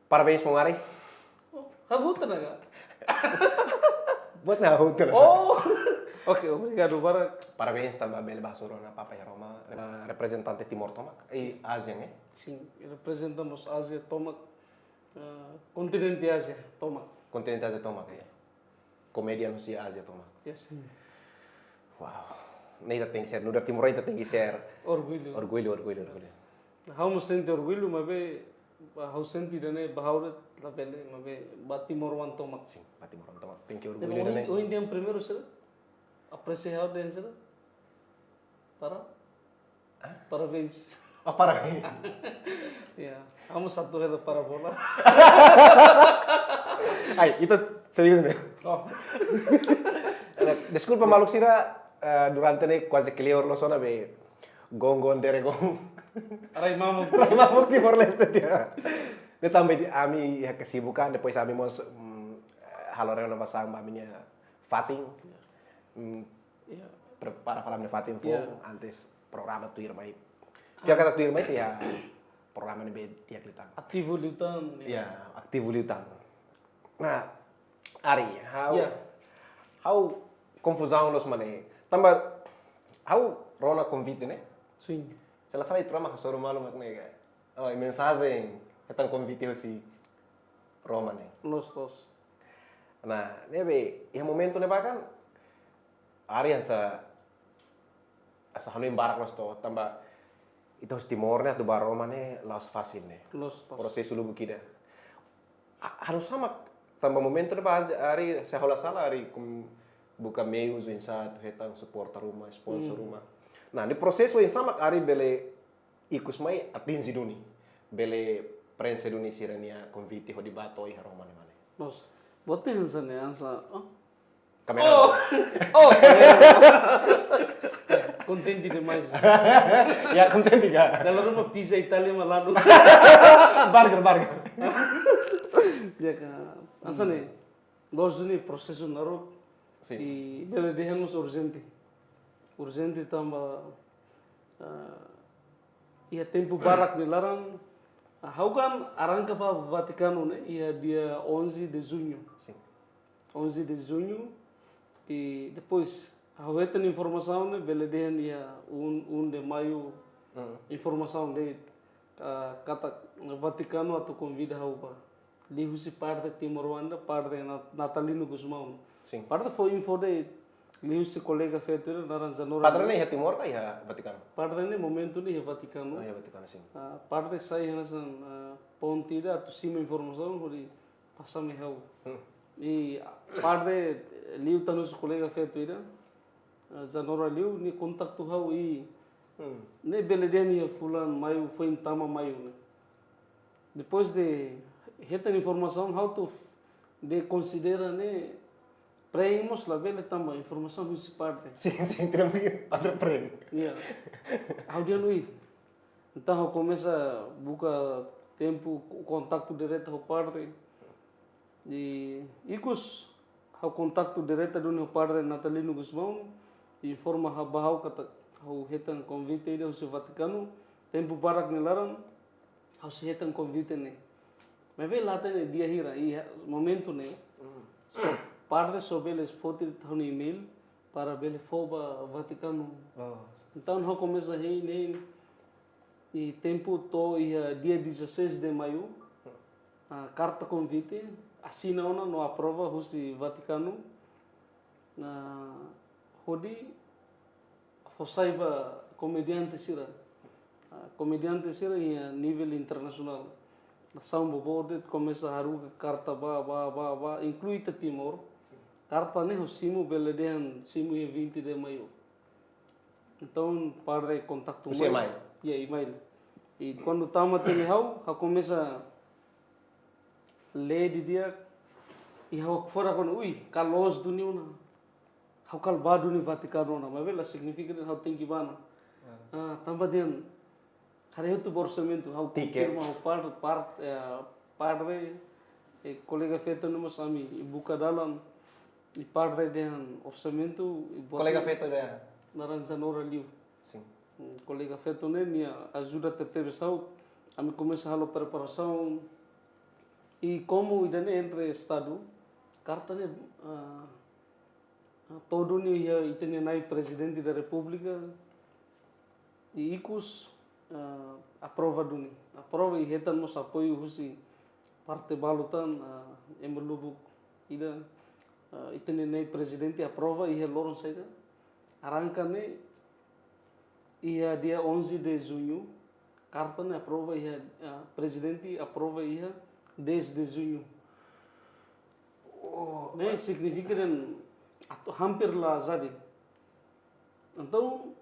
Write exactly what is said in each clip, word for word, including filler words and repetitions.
Parabéns, maun Ari. Ha'u hotu ona ka? Buat ne'e ha'u hotu ona. Oh, oke, obrigadu barak. Parabéns tanba bele bá hasoru ona Papa iha Roma, eh, reprezentante Timor tomak, i Ázia, eh? Sin, reprezenta mós Ázia tomak, eh, kontinente Ázia tomak. Kontinente Ázia tomak, ya. Komedian husi Ázia tomak. Yes. Wow. Ne'e ita tenke ser, nu'udar Timor ita tenke ser. Orgullu. Orgullu, orgullu, orgullu. Ha'u mós sente orgullu, maibé, ha'u sente ida-ne'e ba ha'u de'it labele, maibé ba timoroan tomak. Sin, ba timoroan tomak. Tenke orgullu ida-ne'e. Ohin, ohin dehan primeiru sira, apresia ha'u dehan sira. Para? Hah? Parabéns. Oh, parabéns. Ya, ha'u mós atu hela para bola. Ai, ita serius ne'e. Oh. Deskulpa maluk sira, eh, durante ne'e kuaze kleur loos ona be gong-gong dere gong. Rai mamuk. Rai mamuk Timor-Leste tiha. Ne'e tanba ami iha kesibukan, depois ami mós, mm, halo renovasaun ba ami-nia fatin. Mm, prepara fali ami-nia fatin foun antes programa tuirmai. Fiar katak tuirmai sei iha programa ne'ebé di'ak liután. Ativu liután, ya. Ya, ativu liután. Nah, Ari, ha'u, ha'u konfuzaun loos mak ne'e. Tanba ha'u rona konvite ne'e. Sin. Se la sala ita rona hasoru malu mak ne'e ka. Oh, mensajen hetan konvite husi Roma ne'e. Loos, loos. Nah, ne'ebé, iha momentu ne'ebá kan, Ari hanesan, hanesan hanoin barak loos to, tanba ita husi Timor ne'e atu bá Roma ne'e la'ós fasil ne'e. Loos, loos. Prosesu lubuk ida. A-, halo sama tanba momentu ne'ebá Ari, se ha'u la sala Ari kum buka meius oinsá atu hetan suporta ruma, sponsor ruma. Nah, ne'e prosesu oinsá mak Ari bele ikus mai atinje duni. Bele prenxe duni sira-nia konvite hodi bá to'o iha Roma ne'e mak ne'e. Loos, buat ne'e hanesan ne'e, hanesan, oh. Kamera. Oh, oh, kamera. Kontente demais. Ya, kontente ka? Dala ruma pizza Itália mak ladu. Burger, burger. Ya ka, hanesan ne'e. Loos duni prosesu naruk. Sin. I bele dehan mós urjente. Urjente tanba, ah, iha tempu barak nia laran, ah, ha'u kan arranka ba Vatikanu ne'e iha dia onze de junho. Sin. Onze de junho, i depois ha'u hetan informasaun ne'e bele dehan iha um, um de maio, informasaun de'it, ah, katak Vatikanu atu konvida ha'u bá. Liuhusi parte timoroan ida, parte Na-, Natalino Gusmão. Sin. Parte fó info de'it, liuhusi kolega feto ida naran Zanora. Padre ne'e iha Timor ka iha Vatikanu? Padre ne'e momentu ne'e iha Vatikanu. Oh, iha Vatikanu, sin. Ah, parte sai hanesan, ah, ponte ida atu simu informasaun hodi pasa mai ha'u. Hmm. I, ah, padre liután husi kolega feto ida, ah, Zanora liu, nia kontaktu ha'u i, hmm, ne'e bele dehan iha fulan maiu, foin tama maiu ne'e. Depois de hetan informasaun, ha'u atu de konsidera ne'e, preen mós labele tanba informasaun husi padre. Sin, sin, tidak mungkin padre preen. Iya. Ha'u dehan, ui. Entaun ha'u komesa buka tempu ko-, kontaktu direta ho padre. I ikus ha'u kontaktu direta duni ho padre Natalino Gusmão, informa ha'u, ba ha'u katak ha'u hetan konvite ida husi Vatikanu, tempu barak nia laran, ha'u sei hetan konvite ne'e. Maibé la hatene dia hira, i momentu ne'e. Hmm. Só padre só bele foti ha'u-nia email para bele fó ba Vatikanu. Oh. Entaun ha'u komesa hein, hein, i tempu to'o iha dia dezasseis de maio, ah, karta konvite, asina ona no aprova husi Vatikanu, ah, hodi fó sai ba komediante sira. Ah, komediante sira iha nivel internasionál. Nasaun boboot de'it komesa haruka karta ba, ba, ba, ba, inklui ita Timor. Karta ne'e ha'u simu bele dehan simu iha vinte de maio. Entaun, padre kontaktu mai. Husi email? Ya, email. I kuandu tama to'o ha'u, ha'u komesa lee didi'ak, i ha'u hakfodak ona, ui, kaloos duni ona. Ha'u kala bá duni Vatikanu ona, maibé la signifika dehan ha'u tenke bá ona. Ah. Ah, tanba dehan haree hotu ba orsamentu, ha'u konfirma ho par-, par-, eh, padre, eh, kolega feto ne'e mós ami buka dalan, i padre dehan orsamentu, i buat. Kolega feto dehan? Naran Zanora liu. Sin. Hmm, kolega feto ne'e nia ajuda tebetebes ha'u, ami komesa halo preparasaun, I komu ida-ne'e entre Estadu, karta ne'e, ah, ah, to'o duni iha ita-nia na'i Prezidente da Repúblika, i ikus, ah, aprova duni. Aprova i hetan mós apoiu husi parte balu tan, ah, ema lubuk ida, ah, ita-nia na'i Prezidente aprova iha loron saida. Arranka ne'e iha dia onze de junho, karta ne'e aprova iha, ah, Prezidente aprova iha dez de junho. Oh, ne'e signifika dehan atu hampir la jadi. Entaun,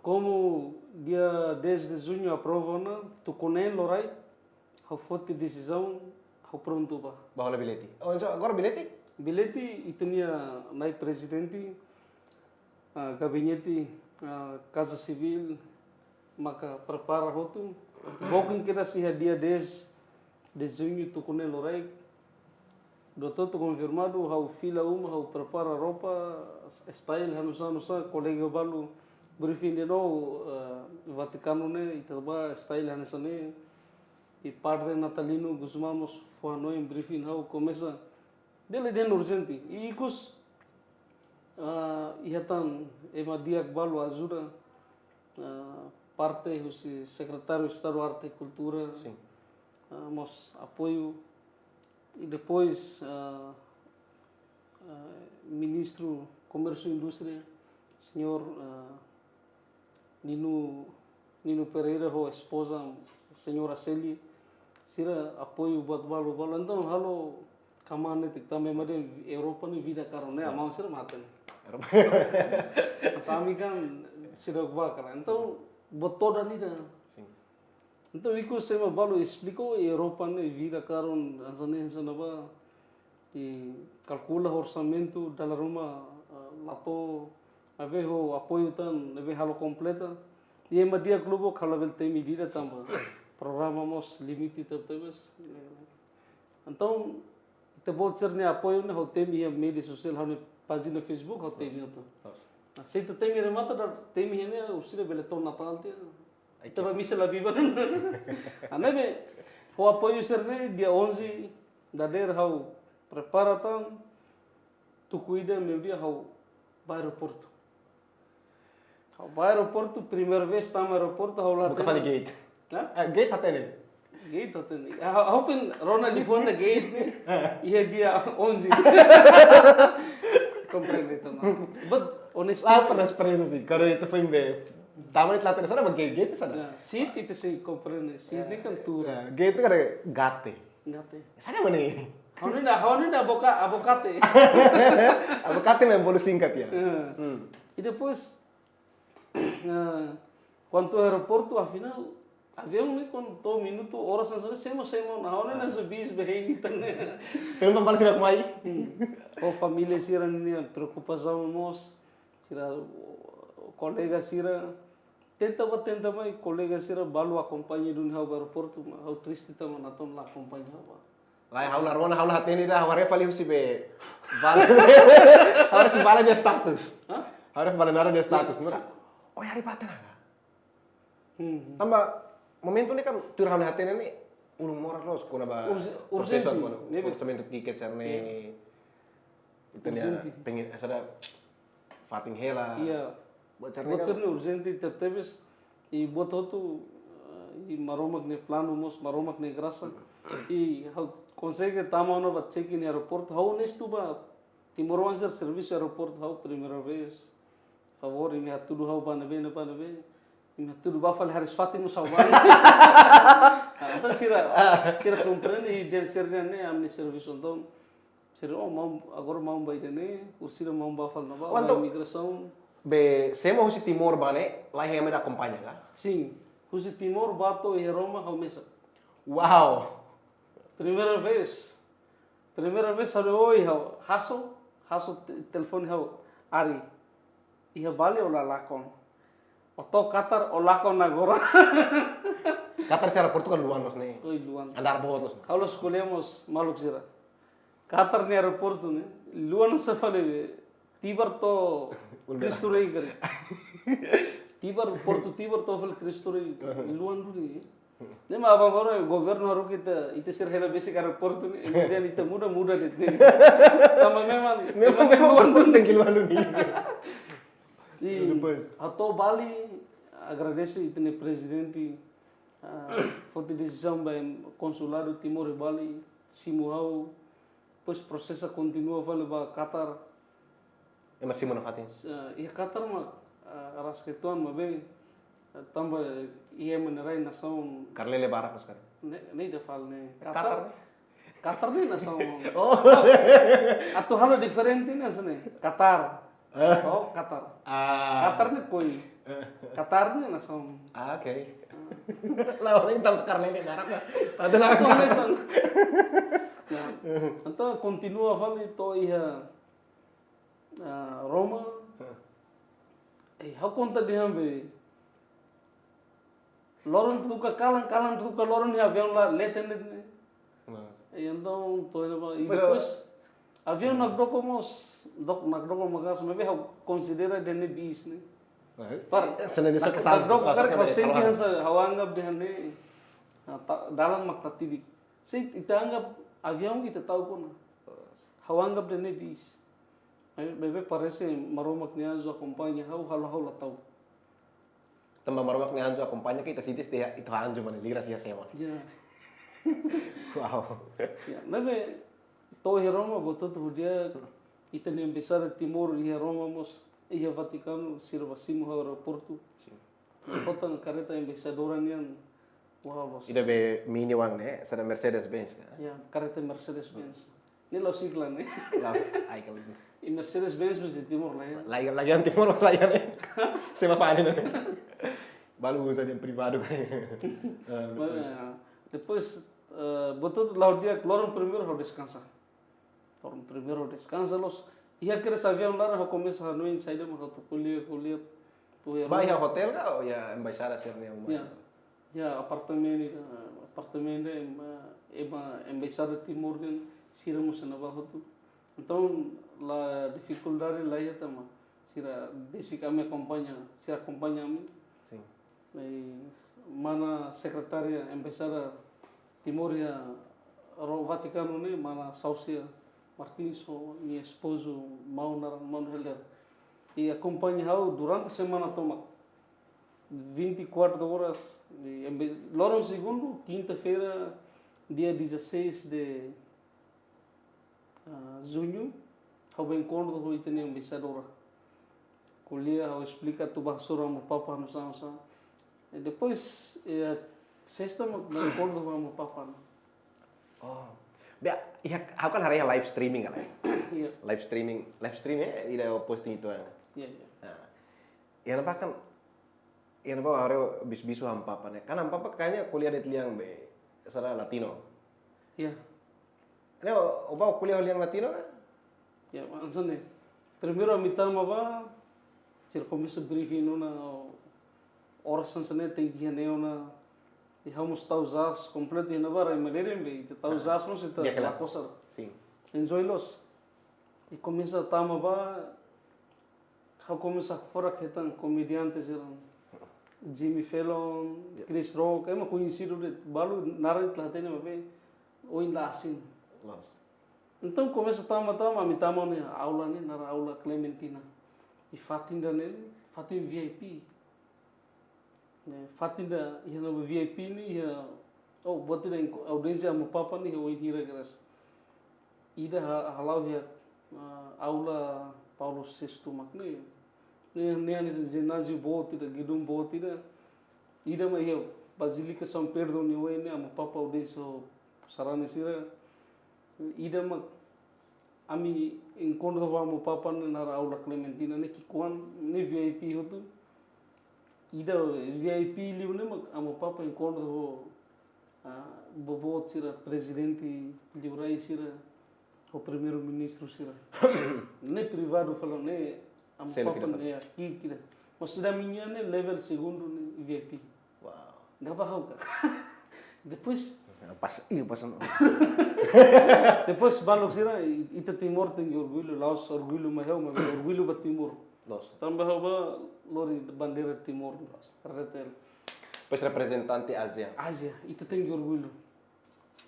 komu dia dez de junho aprova ona, tuku neen loraik, ha'u foti desizaun, ha'u prontu bá. Bá hola bilhete. Oh, entaun agora bilhete? Bilhete, ita-nia na'i Prezidente, ah, gabinete, ah, Kaza Sivíl, maka prepara hotu. Bokin kedas iha dia dez de junho tuku neen loraik. Doutór atu konfirmadu, ha'u fila uma, ha'u prepara roupa, style, hanusa, hanusa, kolega balu briefing de novo, eh, Vatikanu ne'e, ita bá style hanesan ne'e. I Padre Natalino Gusmão mós fó hanoin briefing ha'u komesa. Bele dehan urjente. I ikus, ah, iha tan ema di'ak balu ajuda, ah, parte husi Sekretáriu Estadu Arte e Kultura, sin, ah, mós apoiu. I depois, ah, ah, Ministru Komérsiu i Indústria, señór, ah, Nino, Nino Pereira ho espoza, señora Celia, sira apoiu buat balu-balu. Entaun halo kmaan netik tanba ema dehan Europa ne'e vida karun ne'e, yes, amau sira mate ne'e. Europa. Mas ami kan sira bakar. Entaun buat todan ida. Sin. Entaun ikus ema balu esplika, Europa ne'e vida karun, hanesan ne'e, hanesan ne'ebá. I kalkula orsamentu, dala ruma, ah, la to'o, ne'ebé ho apoiu tan, ne'ebé halo kompleta. I ema di'ak lubuk ha'u labele temi ida tanba programa mós limite tebetebes. Entaun, ita-boot sira-nia apoiu ne'e ha'u temi iha média sosiál, ha'u-nia pájina Facebook, ha'u temi hotu. Loos. Ah, se ita temi remata, ita temi iha ne'e, orsida bele to'o Natál tiha. Ai, ita bá misa la biban. Ah, ne'ebé, ho apoiu sira-ne'e, dia onze, dadeer ha'u prepara tan, tuku ida meiudia ha'u bá aeroportu. Ha'u bá aeroportu, primeira vez tama aeroportu, ha'u la hatene. Buka fali gate. Hah? Ah, gate hatene. Gate hatene. Ah, ha'u, ha'u foin rona liafuan ida gate ne'e. Iha dia onze. Komprende, teman. But honestly, la pernah surpresa sih. Kalau itu film be, tama itu la hatene, saida mak gate, gate saida? Ya, seat ita sei komprende. Seat ne'e kan tuur. Ya, gate kan ada gate. Gate. Saida mak ne'e? Ha'u-nia, ha'u-nia avokate. Avokate mak bolu singkat ya. Ya. Hmm. I depois, eh, kuandu aeroportu, afinál, aviaun ne'e kuandu to'o minutu, oras hanesan ne'e, semo, semo, nah, ha'u-nia, ah, hanesan bis be hein ita ne'e. Pelo menos sira mai. Hmm. Ho família sira-nia preokupasaun mós, sira, kolega sira, tenta bá, tenta mai, kolega sira balu akompaña duni ha'u bá aeroportu, mas ha'u triste tanba natoon la akompaña ha'u bá. Lae, ha'u la rona, ha'u la hatene ida, ha'u haree fali husi be, bala. Ha'u haree husi bala nia status. Hah? Ha'u haree husi bala nia status, nura. Oh, ya, di Batam ada. Hmm. Tanba momentu ne'e kan tuir ha'u-nia hatene ne'e ulun moras loos kona-ba urje-, prosesu urjente, atu ne'ebé, orsamentu tiket sira-ne'e. Iya. Ita-nia urjente. Pengen, eh, saida, fatin hela. Iya. Buat sira-ne'e kan, buat sira-ne'e urjente tebetebes. I buat hotu, eh, i Maromak nia planu mós, Maromak nia grasa. I ha'u konsege tama ona bá check-in aeroportu. Ha'u onestu bá, timoroan sira servisu aeroportu ha'u primeira vez. Favór, imi hatudu ha'u bá ne'ebé, ne'ebá, ne'ebé. Imi hatudu bá fali hariis-fatin mós ha'u bá. Ah, entaun sira, sira komprende i dehan sira-ne'e ami-nia servisu, entaun sira, oh, maun, agora maun bá ida-ne'e, orsida maun bá fali ne'ebá, oh, bá entaun imigrasaun. Be, semo husi Timor bá ne'e, laiha ema ida akompaña ka? Sin, husi Timor bá to'o iha Roma ha'u mesak. Wow. Primeira vez. Primeira vez ha'u dehan oi ha'u, hasoru, hasoru te-, telefone ha'u, Ari. Iha Bali ó la lakon. Ó to'o Qatar ó lakon agora. Qatar sira aeroportu kan luan loos ne'e. Oi, luan. Andár boot loos. Ha'u la'ós ko'alia mós maluk sira. Qatar nia aeroportu ne'e luan sá fali be. Tibar to'o Ulgara. Cristo Rei kan. Tibar, Portu Tibar to'o fali Cristo Rei. Aham. Luan duni. Ne'e mak aban-bainrua governu haruka ita, ita sira hela besik aeroportu ne'e, kemudian ita muda-muda de'it ne'e. Tanba memang, memang, memang memang governu governu tenke lanu ni. I, Depois. Ha'u to'o Bali, agradese ita-nia prezidente, ah, foti desizaun ba konsuladu Timor iha Bali, simu ha'u, depois prosesu kontinua fali ba Qatar. Ema simu nafatin? Eh, iha Qatar mak, eh, ras ketuan maibé, eh, tanba iha ema nia rai nasaun. Karlele barak sekali. Ne'e, ne'e ida fali ne'e. Qatar. Qatar ne'e? Qatar ne'e nasaun. Oh. Atu halo diferente ne'e hanesan ne'e. Qatar. Eh. Oh, Qatar. Ah. Qatar ne'e koi. Eh. Qatar ne'e nasaun. Ah, oke. Lah, orang tahu karlele barak lah. Ada Atu nama. Hanesan. Ya. Entaun kontinua fali to'o iha, ah, Roma. Hah. Eh, ha'u konta dehan be. Loron tuka kalan, kalan tuka loron iha aviaun la leten de'it ne'e. Nah. Eh, entaun to'o iha ne'ebá. I Pois, depois, aviaun Hmm. nakdoko mós, dok, nakdoko maka'as, maibé ha'u konsidera dehan ne'e bis ne'e. Nah, Para, eh, selain itu nak-, kesal, nakdoko masuk karik ke ha'u sente dalam. Hanesan, ha'u anggap dehan ne'e, ah, ta-, dalan mak tatidik. Se ita anggap aviaun ita ta'uk ona. Ha'u anggap dehan ne'e bis. Maibé, maibé parese Maromak nia anju akompaña ha'u, halo ha'u la ta'uk. Tanba Maromak nia anju akompaña ke ita sente dehan ita anju mane liras iha sema. Ya. Wow. Ya, maibé to'o iha Roma, buat hotu di'ak, ita-nia embaixada Timor iha Roma mós, iha Vatikanu, sira bá simu ha'u aeroportu. Sin. Kota kareta embaixadora nian, wow, bos. Ida be mini oan ne'e, hanesan Mercedes Benz, ya? Ya, kareta Mercedes Benz. Ne'e la'ós iklan ne'e. La'ós, ai, kalau itu. I Mercedes Benz mós iha Timor laiha. Lagi, lagi yang Timor mós laiha ne'e. Sema fali ne'e. Balu uza de'it privadu kan. Ah, Mas, depois. Ya, depois, eh, buat hotu la'o di'ak, loron primeiru ha'u deskansa. Loron primeiru ha'u deskansa loos. Iha kedas aviaun laran ha'u komesa hanoin saida mak ha'u atu ko'alia, ko'alia. Tuir Bá iha hotel ka, ou iha embaixada sira-nia uma? Ya. Ya, apartamentu, eh, apartamentu, em, eh, ema embaixada Timor nian, sira mós iha ne'ebá hotu. Entaun, la difikuldade laiha tanba sira besik ami akompaña, sira akompaña ami. Sin. I mana sekretária embaixada Timor iha Ro-, Vatikanu ne'e, mana Saucia Martins ho nia espozu, maun naran, maun Helder. I akompaña ha'u durante semana tomak. Vinte e quatro horas, i embe-, loron segundu, quinta-feira, dia dezasseis de, ah, junho, ha'u bá enkontru ho ita-nia embaixadora. Ko'alia, ha'u esplika atu bá hasoru Amu Papa, no sa, no sa. I depois, eh, sesta mak bá enkontru ho Amu Papa, no. Oh. Bea, iha, ha'u kan haree live streaming kan, eh? Iya. Live streaming, live streaming, eh, ida posting itu, eh. Iya, iya. Nah. Iha ne'ebá kan, iha ne'ebá haree bisu-bisu Amu Papa ne'e. Kan Amu Papa kayaknya ko'alia de'it lian be, sara Latino. Iya. Ne'e, o, o bá ko'alia ho lian Latino, eh? Ya, hanesan ne'e. Primeiru ami tama bá, sira komesa briefing ona, oras hanesan ne'e tenke iha ne'e ona. I ha'u mós tau jazz kompletu iha ne'ebá, rai maneira be, ita tau Ah, jazz mós ita ya, claro. La kosar. Sin. Enjoy loos. I komesa tama bá, ha'u komesa hakfodak hetan komediante sira. Jimmy Fallon, Ya. Chris Rock, ema koñesidu de'it, balu naran ita la hatene maibé, oin la asing. Loos. Entaun komesa tama, tama, ami tama ona iha aula ne'e, naran aula Clementina. I fatin ida ne'e, fatin V I P. Ne'e, fatin ida iha ne'ebá V I P ne'e iha, oh, buat ida enko-, audiénsia Amu Papa ne'e iha oin hira kedas. Ida ha-, hala'o iha, ah, aula Paulo sexto mak ne'e. Ne'e, ne'e hanesan jináziu boot ida, gedung boot ida. Ida mak iha Bazílika São Pedro nia oin ne'e, Amu Papa audiénsia ho sarani sira. Ida mak ami enkontru ho Amu Papa ne'e naran aula Clementina ne'e ki'ikoan ne'e V I P hotu. Ida V I P liu ne'e mak Amu Papa enkontru ho, ah, boboot sira, prezidente liurai sira, ho primeiru-ministru sira. Ne'e privadu fali ne'e Amu Sel Papa kira ne'e ki'ik ida. Maksudnya ami-nia ne'e level segundu ne'e V I P. Wow. Gaba ha'u ka. Depois, Pas, ih, pas. Depois balu sira, i-, ita Timor tenke orgullu, la'ós orgullu mai ha'u, maibé orgullu ba Timor. Loos. Tanba ha'u bá lori bandeira Timor, loos. Retel. Depois reprezentante ASEAN. ASEAN, ita tenke orgullu.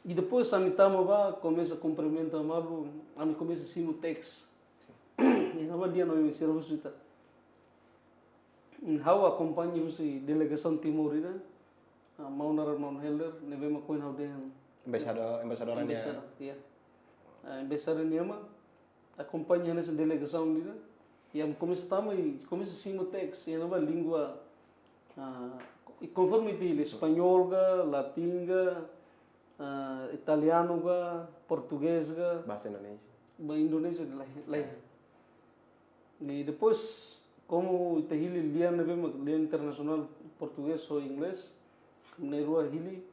I depois ami tama bá, komesa kumprimenta malu, ami komesa simu teks. Iha ne'ebá dehan ami sira husu ita. Ha'u akompaña husi delegasaun Timor ida, ah, maun naran maun Helder, ne'ebé mak ohin ha'u dehan. Embaixadór, embaixadór nian. Embaixadór, ya. Ah, embaixadór nian mak akompaña hanesan delegasaun ida. I ami komesa tama i komesa simu teks, iha ne'ebá língua, ah, i konforme ita hili, espanhol ka, latin ka, ah, italianu ka, portugés ka. Bahasa Indonesia. Ba Indonesia de la, la. I depois, komu ita hili lian ne'ebé mak lian internasionál portugés ho inglés, ne'e rua hili.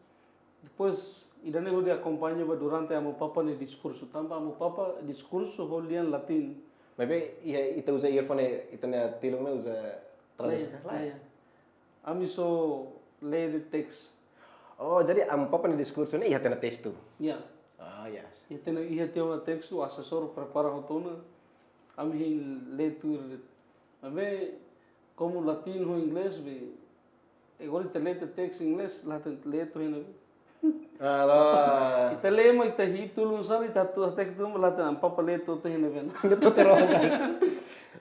Depois, ida-ne'e hodi akompaña bá durante Amu Papa nia diskursu. Tanba Amu Papa diskursu ho lian latin. Maibé, iha, ita uza earphone, ita-nia tilun ne'e uza tradusaun? Lae, lae. Ami só lee de'it teks. Oh, jadi Amu Papa nia diskursu ne'e iha tiha ona testu? Ya. Ah, ya. Iha tiha ona, iha tiha ona testu, asesór prepara hotu ona. Ami hein lee tuir de'it. Maibé, komu latin ho inglés be, agora ita lee teks inglés, la ita lee to'o iha ne'ebé. Alah. Ita lee mak ita hi'it ulun sala, ita atu hateke tun, la ita Amu Papa lee to'o iha ne'ebé. Lee to'o terus.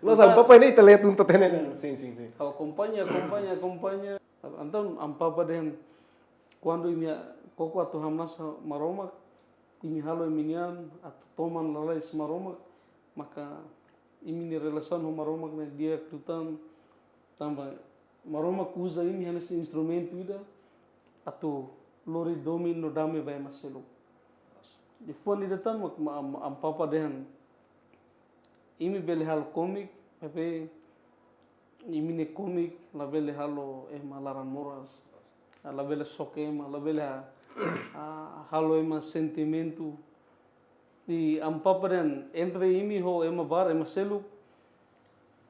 Loos, Amu Papa ne'e ita lee tun to'o iha ne'ebé. Sin, sin, sin. Ha'u akompaña, akompaña, akompaña. Entaun Amu Papa dehan, kuandu imi koko atu hamnasa Maromak, imi halo imi-nian atu toman lalais Maromak, maka imi-nia relasaun ho Maromak ne'e di'ak liután, tanba Maromak uza imi hanesan instrumentu ida atu lori domin no dame ba ema seluk. Liafuan ida tan mak, ma, Amu Papa dehan, imi bele halo komik, tapi imi-nia komik labele halo ema laran moras. Ah, labele soke ema, labele ha-, ah, halo ema sentimentu. I Amu Papa dehan entre imi ho ema barak, ema seluk,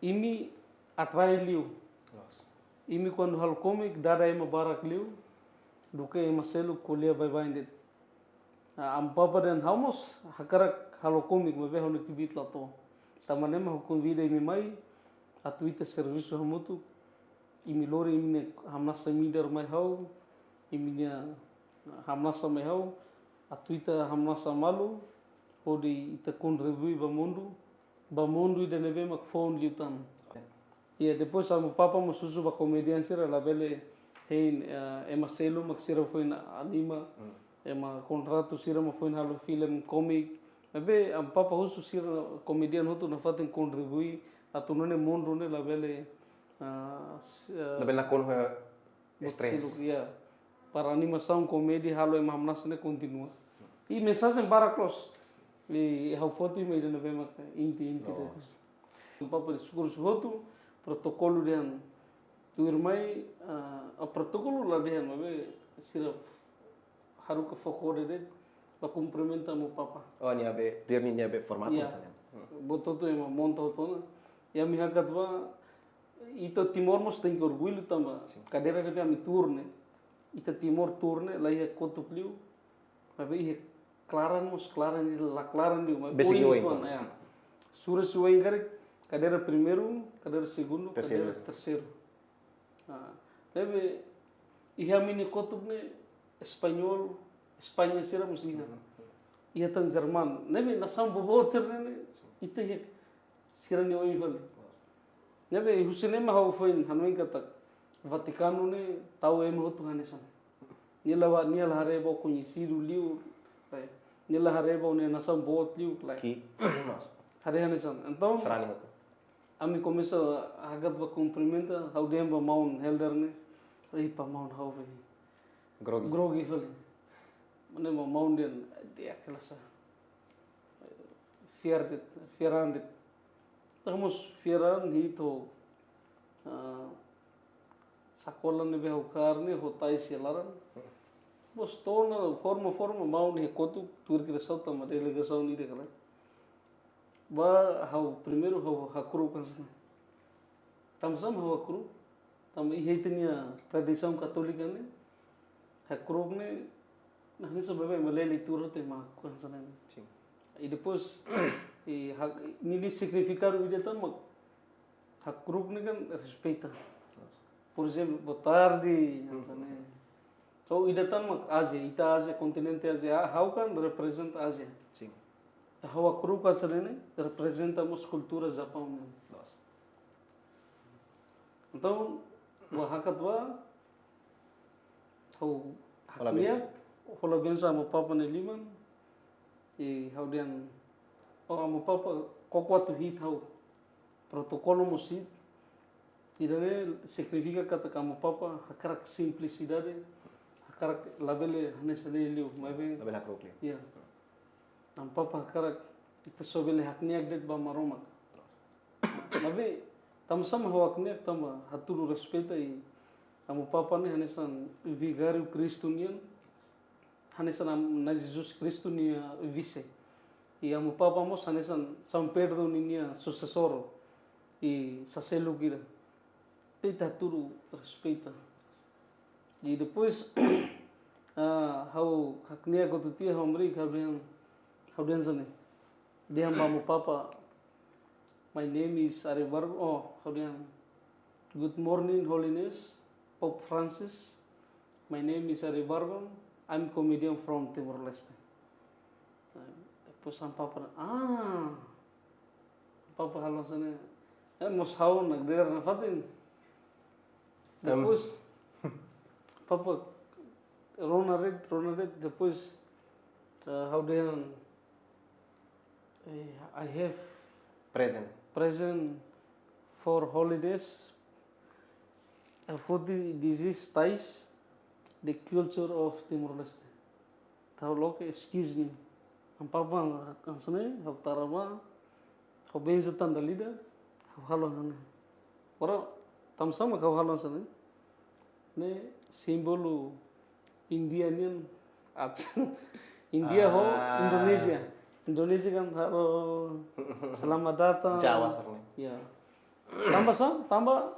imi atrai liu. Loos. Imi kuandu halo komik, dada ema barak liu, duké ema seluk ko'alia baibain de'it. Ah, Amu Papa dehan ha'u mós hakarak halo komik, maibé ha'u-nia kbiit la to'o. Tanba ne'e mak ha'u konvida imi mai, atu ita servisu hamutuk, imi lori imi-nia hamnasa midar mai ha'u, imi-nia hamnasa mai ha'u, atu ita hamnasa malu, hodi ita kontribui ba mundu, ba mundu ida ne'ebé mak foun liután. Ya, depois Amu Papa mós husu ba komedian sira labele hein, eh, ema seluk mak sira foin anima, ema kontratu sira mak foin halo filme komik. Maibé Amu Papa husu sira komedian hotu nafatin kontribui atu nune'e mundu ne'e labele, ah, s-, eh, labele nakonu ho buat stres. Seluk, ya. Para animasaun, komédia, halo ema hamnasa ne'e kontinua. I mensajen barak loos. I ha'u foti mak ida ne'ebé mak inti-inti de'it. Amu Papa diskursu hotu, protokolu dehan tuirmai, ah, ah, protokolu la dehan, maibé sira haruka foho de'it, ba kumprimenta Amu Papa. Oh, nia be, dia nia be formatu. Ya. Buat hotu ema monta hotu ona. I ami hakat ba, ita Timor mós tenke orgullu tanba. Sin. Kadeira ke ami tuur ne'e. Ita Timor tuur ne'e, la iha kotuk liu. Maibé iha klaran mós, klaran ida la klaran liu. Maibé basic oin, oin tuan, ya. Sura si oin karik, kadeira primeiru, kadeira segundu, terseiru. Kadeira terseiru. Ah, ne'ebé iha ami-nia kotuk ne'e Espanhol, España sira mós iha. Iha tan Jerman. Ne'ebé nasaun boboot sira-ne'e, ita iha sira-nia oin fali. Ne'ebé husi ne'e mak ha'u foin hanoin katak Vatikanu ne'e tau ema hotu hanesan. Nia la, nia la haree ba koñesidu liu, lae. Nia la haree ba nia nasaun boot liu, lae. Ki, mas. Haree hanesan. Entaun, sarani hotu. Ami komesa hakat ba kumprimenta, ha'u dehan ba maun Helder ne'e, "Ei, pá, maun, ha'u be grogi. Grogi fali." Mane maun dehan, "Dia kelasa." Fiar de'it, fiar an de'it. Ita mós fiar an hi'it ho, ah, sakola ne'ebé ha'u kaer ne'e ho tais iha laran. Depois to'o ona forma, forma, maun ne'e kotuk, tuir kriasaun tanba delegasaun ida karik. Ba ha'u primeiru ha'u hakru'uk hanesan ne'e. Tanba sá mak ha'u hakru'uk? Tanba iha ita-nia tradisaun katólika ne'e, hakru'uk ne'e, nah, ne'e só baibain ema lee leitura hotu ema hakru'uk hanesan ne'e. Sin. I depois, i hak-, ninia signifikadu ida tan mak, hakru'uk ne'e kan respeita. Yes. Por ezemplu, boa tarde, hanesan ne'e. Ou ida tan mak Ázia, ita Ázia, kontinente Ázia, ah, ha'u kan reprezenta Ázia. Sin. Ha'u hakru'uk hanesan ne'e, reprezenta mós kultura Japaun nian. Loos. Entaun, ba hakat ba, ha'u hakne'ak, hola bensa Amu Papa nia liman, i ha'u dehan, oh, Amu Papa, koko atu hi'it ha'u, protokolu mós hi'it. Ida-ne'e signifika katak Amu Papa hakarak simplisidade, hakarak labele hanesan ne'e liu, maibé. Labele hakru'uk liu. Ya. Amu Papa hakarak ita só bele hakne'ak de'it ba Maromak. Maibé, tanba sá mak ha'u hakne'ak, tanba hatudu respeita i Amu Papa ne'e hanesan vigáriu Kristu nian, hanesan Am-, Na'i Jesus Kristu nia vise. I Amu Papa mós hanesan São Pedro ninia susesór i sa seluk ida. Ita hatudu respeita. I depois, ah, ha'u hakne'ak hotu tiha, ha'u hamriik, ha'u dehan, ha'u dehan hanesan ne'e. Dehan ba Amu Papa, "My name is Ari Bargon." Oh, ha'u dehan, "Good morning, Holiness, Pope Francis. My name is Ari Bargon. I'm comedian from Timor-Leste." Depois Amu Papa, ah, Papa halo hanesan ne'e. Eh, mós ha'u nakdedar nafatin. Em. Depois, Papa rona de'it, rona de'it, depois, eh, ha'u dehan, eh, "I have present. Present for Holiness, a forty disease ties, the culture of Timor-Leste." Ha'u loke, "Excuse me." Amu Papa hanesan ne'e, ha'u tara ba, ha'u bensa tan dala ida, ha'u halo hanesan ne'e. Ora, tanba sá mak ha'u halo hanesan ne'e. Ne'e símbolu Índia nian, at-, Índia ho, ah, Indonézia. Indonézia kan halo selamat datang. Jawa serne. Ya. Tanba sá, tanba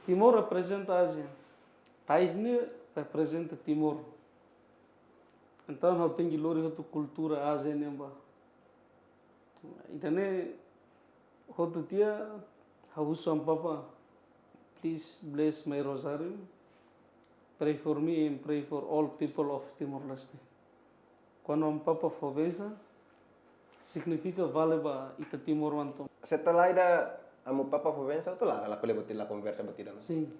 Timor reprezenta Ázia. Tais ne'e reprezenta Timor. Entaun, ha'u tenke lori hotu kultura Ázia nian ba. Ida-ne'e hotu tiha, ha'u husu Amu Papa, "Please bless my rosarium. Pray for me and pray for all people of Timor-Leste." Kuandu Amu Papa fó bensa, signifika vale ba ita timoroan tomak. Setelah ida Amu Papa fó bensa, hotu la, la ko'alia buat ida, la konversa buat ida, no? Sin.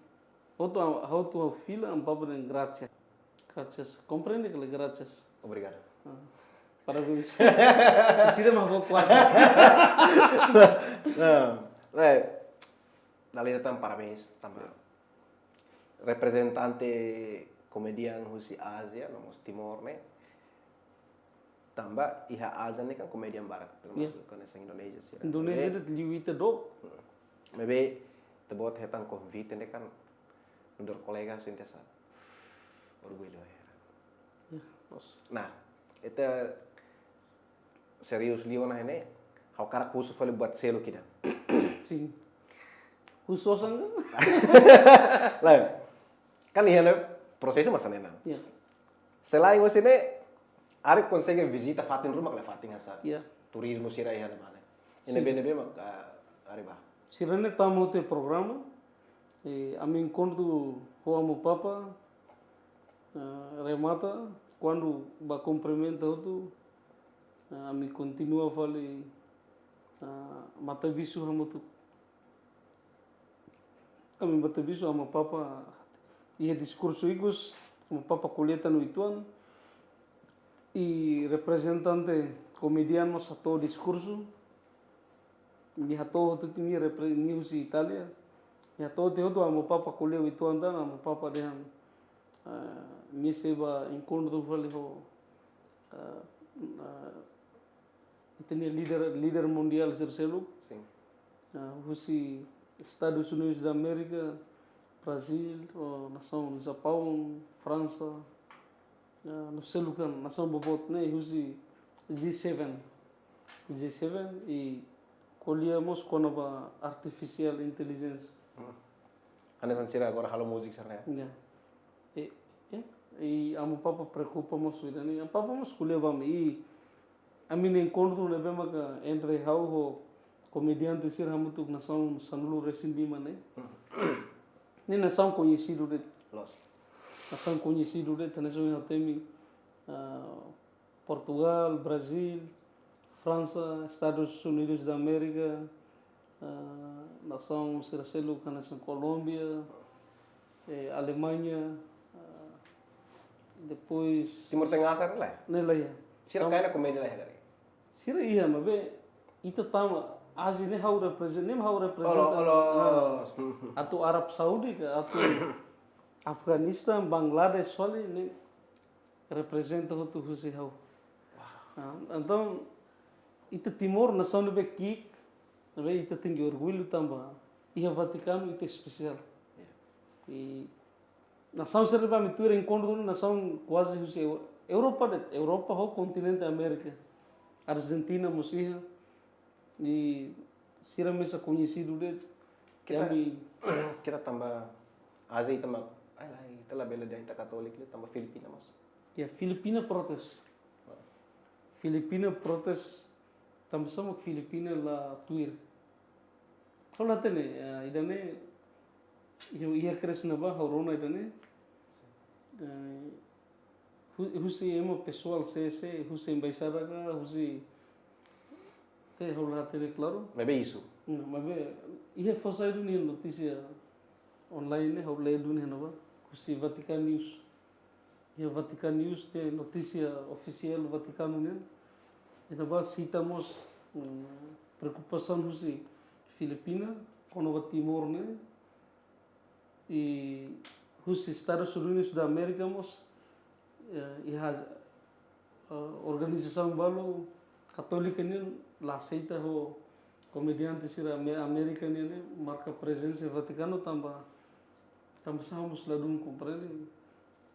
Hotu, ha'u hotu ha'u fila, Amu Papa dehan, "Gracias." Gracias. Komprende ka lae, gracias? Obrigado. Ah, parabéns. Sira mak fó kuarta. Nah, lae, dala ida tan parabéns, tanba reprezentante komedian husi Ázia, no mós Timor ne'e. Tanba iha Ázia ne'e kan komedian barak, termasuk kan hanesan Indonézia sira. Indonézia de'it liu ita dook. Hmm. Maibé ita-boot hetan konvite ne'e kan, nu'udar kolega sente hanesan orgullu, ya. Ya, loos. Nah, ita serius liu ona ne'e, ha'u hakarak husu fali buat seluk ida. Sin. Husu osan kan? Lae, kan iha ne'e prosesu mak hanesan ne'e ona. Ya. Selain husi ne'e, Ari konsege vizita fatin ruma ka lae, fatin hanesan. Ya. Turizmu sira iha ne'ebá ne'e. Sin. Ne'ebé, ne'ebé mak, ah, Ari bá? Sira-ne'e tama hotu iha programa, eh, ami enkontru ho Amu Papa, eh, remata, kuandu bá kumprimenta hotu, eh, ami kontinua fali, eh, matabixu hamutuk. Ami matabixu, Amu Papa iha diskursu ikus, Amu Papa ko'alia tan uitoan, i reprezentante komedian mós hato'o diskursu, nia hato'o hotu tiha nia repre-, nia husi Itália, nia hato'o tiha hotu Amu Papa ko'alia uitoan tan, Amu Papa dehan, eh, nia sei bá enkontru fali ho, eh, eh, ita-nia líder, líder mundiál sira seluk. Sin. Ah, husi Estadus Unidus da Amérika, Brazíl, ou nasaun Japaun, Fransa, ah, no seluk kan, nasaun boboot ne'e, husi G seven. G seven i ko'alia mós kona-ba artificial intelligence. Hmm. Hanesan sira agora halo múzika sira-ne'e. Ya. E, e, i Amu Papa preokupa mós ho ida-ne'e. Amu Papa mós ko'alia ba ami. I ami-nia enkontru ne'ebé maka entre ha'u ho komediante sira hamutuk nasaun sanulu-resin-lima ne'e. Ne'e nasaun koñesidu de'it. Loos. Nasaun koñesidu de'it, hanesan ohin ha'u temi, ah, Portugal, Brazil, Fransa, Estados Unidos da América, ah, nasaun sira seluk hanesan Kolómbia, eh, Alemanha, ah, depois Timor Tengah sira la iha? Ne'e la iha. Sira Tam- kaer ona komédia la iha karik? Sira iha, maibé ita tama, Ázia ne'e ha'u reprezenta, ne'e ha'u reprezenta. Olo, olo. Ah, atu Arab Saudi ka, atu Afeganistan, Bangladesh fali, ne'e reprezenta hotu husi ha'u. Ah, entaun, ita Timor nasaun ne'ebé ki'ik, ne'ebé ita tenke orgullu tanba iha Vatikanu ita espesiál. Ya. I nasaun sira ne'ebé ami tuir enkontru ne'e nasaun kuaze husi Eu-, Europa de'it, Europa ho kontinente Amérika. Argentina mós iha, i sira mesak koñesidu de'it. Ita, ami, ita tanba Ázia ita mak, ai, ai, ita labele dehan ita Katólika, ita tanba Filipina mós. Ya, Filipina protes. Filipina protes, tanba sá mak Filipina la tuir. Ha'u la hatene, eh, ida-ne'e, iha, iha kedas ne'ebá, ha'u rona ida-ne'e. Eh, hu-, husi ema pesoál sé, sé, husi embaixada ka, husi, ita ha'u la hatene klaru. Maibé isu. Hmm, maibé, iha fó sai duni notísia online ne'e, ha'u lee duni iha ne'ebá, husi Vatican News. Iha Vatican News, ne'e notísia ofisiál Vatikanu nian. Iha ne'ebá sita mós, mm, preokupasaun husi Filipina, kona-ba Timor ne'e. I husi Estados Unidos da América mós, eh, iha, eh, organizasaun balu Katólika nian la aseita ho komediante sira Ame-, Amérika nian ne'e marka prezensa iha Vatikanu tanba, tanba sá mós ladún komprende.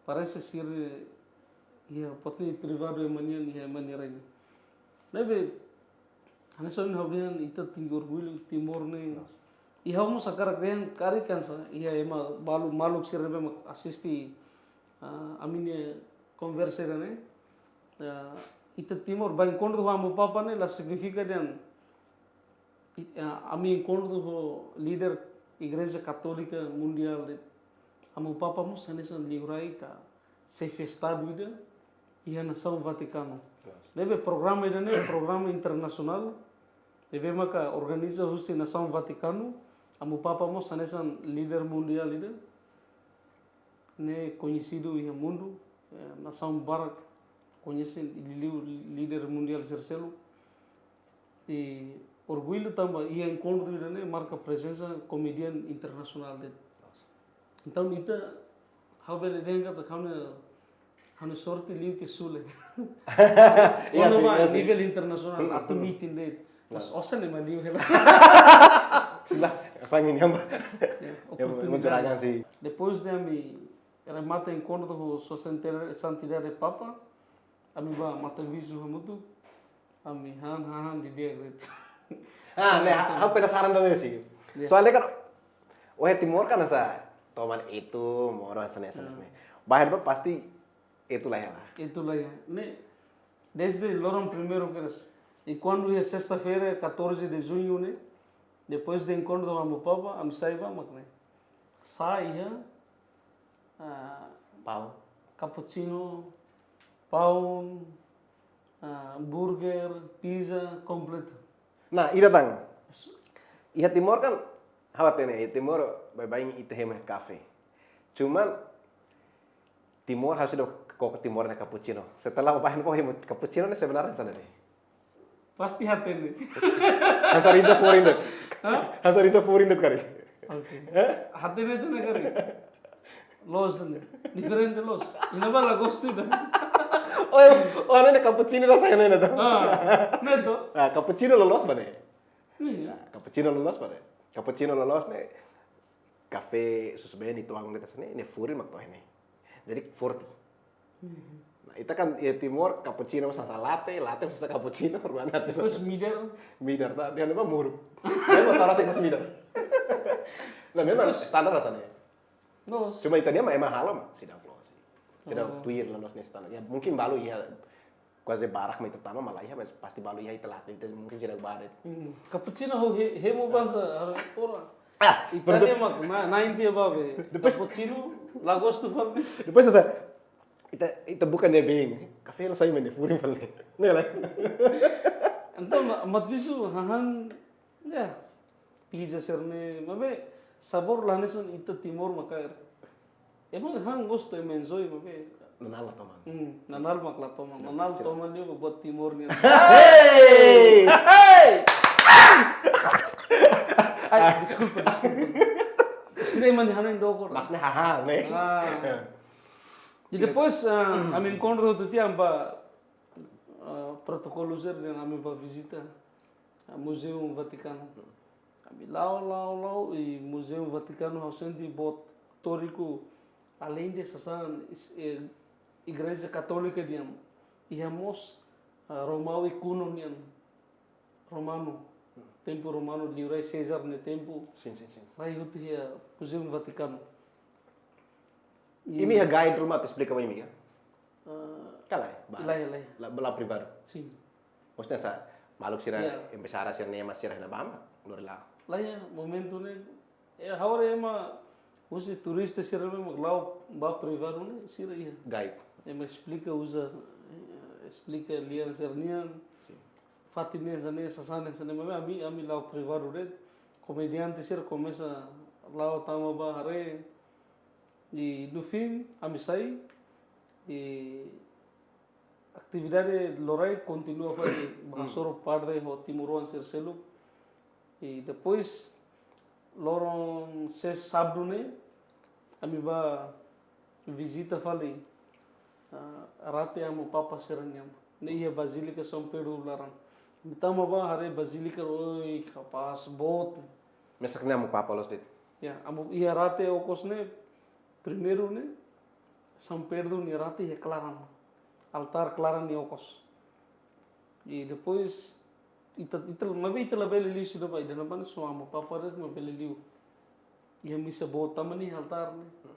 Parese sira iha parte privadu ema nian, iha ema nia rai nian. Ne'ebé, hanesan ohin ha'u dehan ita tenke orgullu Timor ne'e. Loos. I ha'u mós hakarak dehan karik hanesan, iha ema balu maluk sira ne'ebé mak asiste, ah, ami-nia konversa ne'e. Ah, ita Timor, bá enkontru ho Amu Papa ne'e, la signifika dehan, i-, ah, ami enkontru ho líder Igreja Katólika Mundiál de'it. Amu Papa mós hanesan liurai ka xefe Estadu ida iha nasaun Vatikanu. Klaru. Ne'ebé programa ida-ne'e programa internasionál, ne'ebé maka organiza husi nasaun Vatikanu, Amu Papa mós hanesan líder mundiál ida ne'e koñesidu iha mundu, eh, nasaun barak koñese, liuliu líder mundiál sira seluk. I orgullu tanba iha enkontru ida-ne'e marka prezensa komediante internasionál de'it. Entaun ita, ha'u bele dehan katak ha'u-nia, ha'u-nia sorte liu tiha Sule. Iya, kona-ba, iya, nivel internasionál, hmm, atu, hmm, meeting de'it. Mas, nah, osan ne'e mak liu hela. Sila, sang ini apa? Ya, ya, oportunidade. Mencurangan sih. Depois de ami remata enkontru ho Sua Santidade, Santidade Papa, ami bá matabixu hamutuk, ami han, han, han didi'ak de'it. Ah, ne'e, ha-, ha'u penasaran também sih. Iya. Soalnya kan, wah, Timor kan hanesan toman itu, moran sana, sana, hmm, sana. Bahir ba pasti itu la iha. Itu la iha. Ne'e, desde loron primeiru kedas. I kuandu iha sesta-feira, catorze de junho ne'e, depois de enkontru ho Amu Papa, ami sai bá mak ne'e. Sá iha, ah, paun, cappuccino, paun, ah, burger, pizza, kompletu. Nah, ida tan. Iha Timor kan, ha'u hatene, iha Timor, baibain ita hemu kafe. Cuman, Timor harus do koko Timor ne'e cappuccino. Setelah baibain koko hemu cappuccino ne'e sebenarnya sana deh. Pasti hatene. Hanesan ita foreign de'it. Hah? Hanesan ita foreign de'it kari. Oke. Eh? Hatene de'it ne'e kari. Loos ne'e. Diferente loos. Iha ne'ebá la gostu ida. Oh, oh, ne'e cappuccino rasa ne'e to. Ah, ne'e to. Ah, cappuccino loloos ba ne'e. Iya. Ah, cappuccino loloos ba ne'e. Cappuccino loloos ne'e. Kafe susubeen ituan de'it hanesan ne'e, ne'e foreign mak to'o ne'e. Jadi forte. Mhm. Nah, ita kan iha Timor, cappuccino hanesan latte, latte hanesan cappuccino, rua ne'e. Depois midar. Midar, ta, iha ne'ebá muruk. Iha ne'ebá tara sih mas midar. Nah, memang depois standar hanesan ne'e. Loos. Cuma ita-nia mak ema halo mak seidauk loos sih. Seidauk, oh, tuir loloos ne'e standar. Ya, mungkin balu iha kuaze barak mak ita tama, malah iha, mas pasti balu iha ita la, ita mungkin seidauk bá de'it. Hmm. Cappuccino ho he-, hemu bá hanesan, harus orang. Itália mak na, na India babe. Depois cappuccino, la gostu fali. Depois, ita, ita buka ne'e bem. Kafé la sai mene, furin fali. Ne'e la. Entaun, ma-, mat bisu, hahán, ya. Pizza sira-ne'e, maibé, sabór la hanesan ita Timor maka. Ema han gostu, ema enjoy, maibé. Nanál la toman. Hmm, nanál mak la toman. Nanál toman liu buat Timor nian. Hey! Hey! Ai, deskulpa, deskulpa. Sira ema nia hanoin doko. Maksudnya, haha, ne'e. Ah. I depois, ah, ami enkontru hotu tiha ba, ah, protokolu sira-ne'e, ami ba vizita, ah, Muzeu Vatikanu. Ami la'o, la'o, la'o, i Muzeu Vatikanu ha'u sente boot istóriku, além de sasán, is-, eh, Igreja Katólika nian, iha mós, ah, Romawi kuno nian, Romanu, tempu Romanu, liurai César nia tempu. Sin, sin, sin. Rai hotu iha Muzeu Vatikanu. I imi iha guide ruma atu esplika ba imi ka? Ah, ka lae, ba. Lae, lae. La, ba la'o privadu. Sin. Maksudnya sá, maluk sira, ya, embaixada sira-nia ema sira ne'ebá mak lori la'o. Lae, ya, momentu ne'e, eh, agora ema, husi turista sira ne'e mak la'o ba privadu ne'e, sira iha guide. Ema esplika uza, eh, esplika lian sira-nian. Sin. Fatin ne'e hanesan ne'e, sasán ne'e hanesan ne'e, maibé ami, ami la'o privadu de'it, komediante sira komesa la'o tama ba haree, i no fim, ami sai, i atividade loraik kontinua fali, hmm, ba hasoru padre ho timoroan sira seluk. I depois, loron sesta sábadu ne'e, ami ba vizita fali, ah, rate Amu Papa sira-nian. Ne'e iha Bazílika São Pedro laran. Ami tama ba haree Bazílika, oi, kapás boot. Mesak ne'e Amu Papa loos de'it. Ya, Amu, iha rate okos ne'e, primeiru ne'e, São Pedro nia rate iha klaran. Altár klaran nia okos. I depois, ita, ita, maibé ita labele liu sira ba, ida-ne'ebá ne'e só Amu Papa de'it mak bele liu. Iha misa boot tama nia altár ne'e.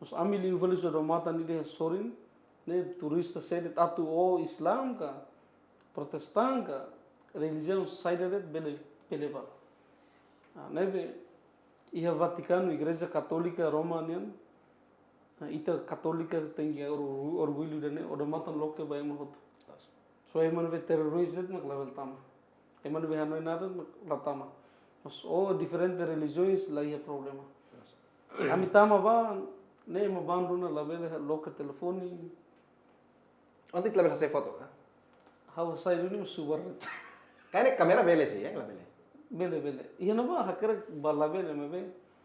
Mas ami liu fali só odamatan ida sorin, ne'e turista sé de'it atu ó Islam ka, Protestan ka, relijiaun saida de'it bele, bele ba. Ah, ne'ebé iha Vatikanu, Igreja Katólika Roma nian, ah, ita Katólika tenke or-, orgullu ida-ne'e, odamatan loke ba ema hotu. Só ema ne'ebé terroris de'it mak labele tama. Ema ne'ebé hanoin nada mak la tama. Mas ó diferente relijiaun la iha problema. Ami tama ba, ne'e ema bandu ne'e labele loke telefone. Ohin ita labele hasai foto ka? Ha'u hasai duni mak subar. Karik kámera bele sih, ya, labele. Bele, bele. Iha ne'ebá hakerek ba labele, maibé.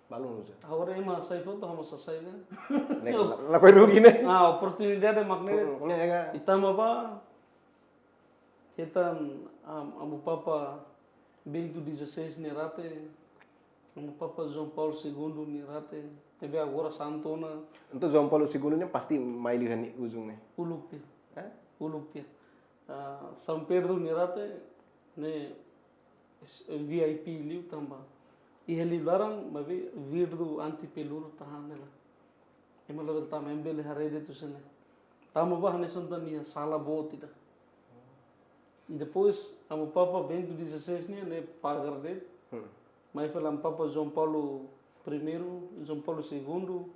Balun uza. Agora ema hasai foto, ha'u mós hasai ka. Ne'e la, lakohi rugi ne'e. Ah, oportunidade mak ne'e. Hmm, ne'e ka. Ita tama ba, hetan, am, Amu Papa Bento dezasseis nia rate, Amu Papa João Paulo Segundo nia rate, ne'ebé agora santu ona. Entaun João Paulo Segundo ne'e pasti mai liu iha nia ujung ne'e. Uluk tiha. Eh? Uluk tiha. Ah, São Pedro nia rate, ne'e es-, V I P liu tanba iha liu laran, maibé vidru anti peluru tahan ne'e la. Ema labele tama, ema bele haree de'it husi ne'e. Tama ba hanesan ita-nia sala boot ida. I depois, Amu Papa Bento dezasseis ne'e, ne'e pagar de'it. Hmm. Mai fali Amu Papa João Paulo Primeiru, João Paulo Segundo,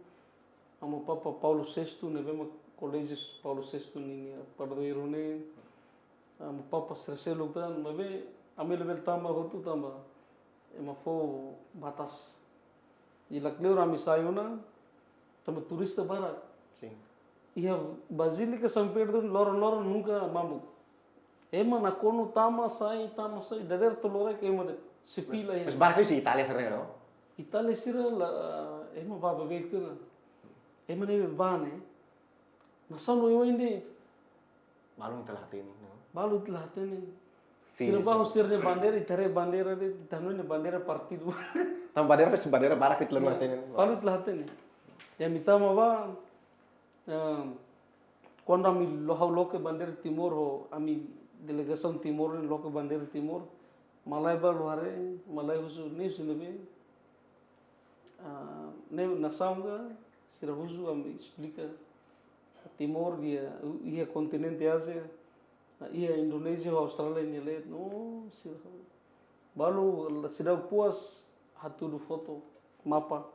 Amu Papa Paulo Sexto, ne'ebé mak Koléjiu Paulo Sexto ninia padroeiru ne'e. Amu Papa sira seluk tan, maibé ami labele tama hotu tanba ema fó batas. I lakleur ami sai ona, tanba turista barak. Sin. Iha Bazílika São Pedro loron-loron nunka mamuk. Ema nakonu tama sai, tama sai, dadeer to'o loraik ema de'it. Sepi la iha. Mas barak liu husi Itália sira ne'e, no? Itália sira la, ema ba beibeik tiha ona. Ema ne'ebé ba ne'e, nasaun oioin de'it. Balun ita la hatene, no? Balun ita la hatene. Sira ba ho sira-nia bandeira, ita haree bandeira de'it, ita hanoin ne'e bandeira partidu. Tanba bandeira, bandeira barak ita la hatene. Balun ita la hatene. Ya, ami tama ba, em, kuandu ami lo-, ha'u loke bandeira Timor ho, ami delegasaun Timor ne'e loke bandeira Timor, malae balu haree, malae husu, ne'e husi ne'ebé? Ah, ne'e nasaun ka, sira husu, ami esplika. Timor iha, iha kontinente Ázia, iha Indonézia ho Austrália nia leet, no, sira. Balu, sira puas, hatudu foto, mapa.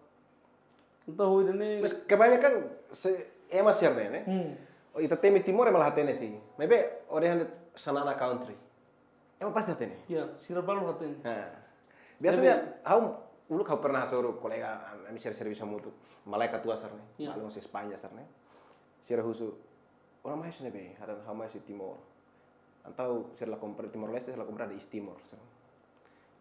Entaun, ho ida-ne'e. Mas kebanyakan se, ema sira ne'e, ne'e? Hmm. Oh, ita temi Timor ema la hatene sih. Maibé, o dehan Xanana Country. Ema pasti hatene. Ya, sira balu hatene. Ha. Biasanya, tapi ha'u, uluk ha'u pernah hasoru kolega, am-, ami sira servisu hamutuk. Malae katuas sira ne'e. Ya. Balu mós España sira ne'e. Sira husu, "Ó mai husi ne'ebé?" Ha'u dehan, "Ha'u mai husi Timor." Entaun sira la komprende, Timor-Leste, sira la komprende East Timor. Sira.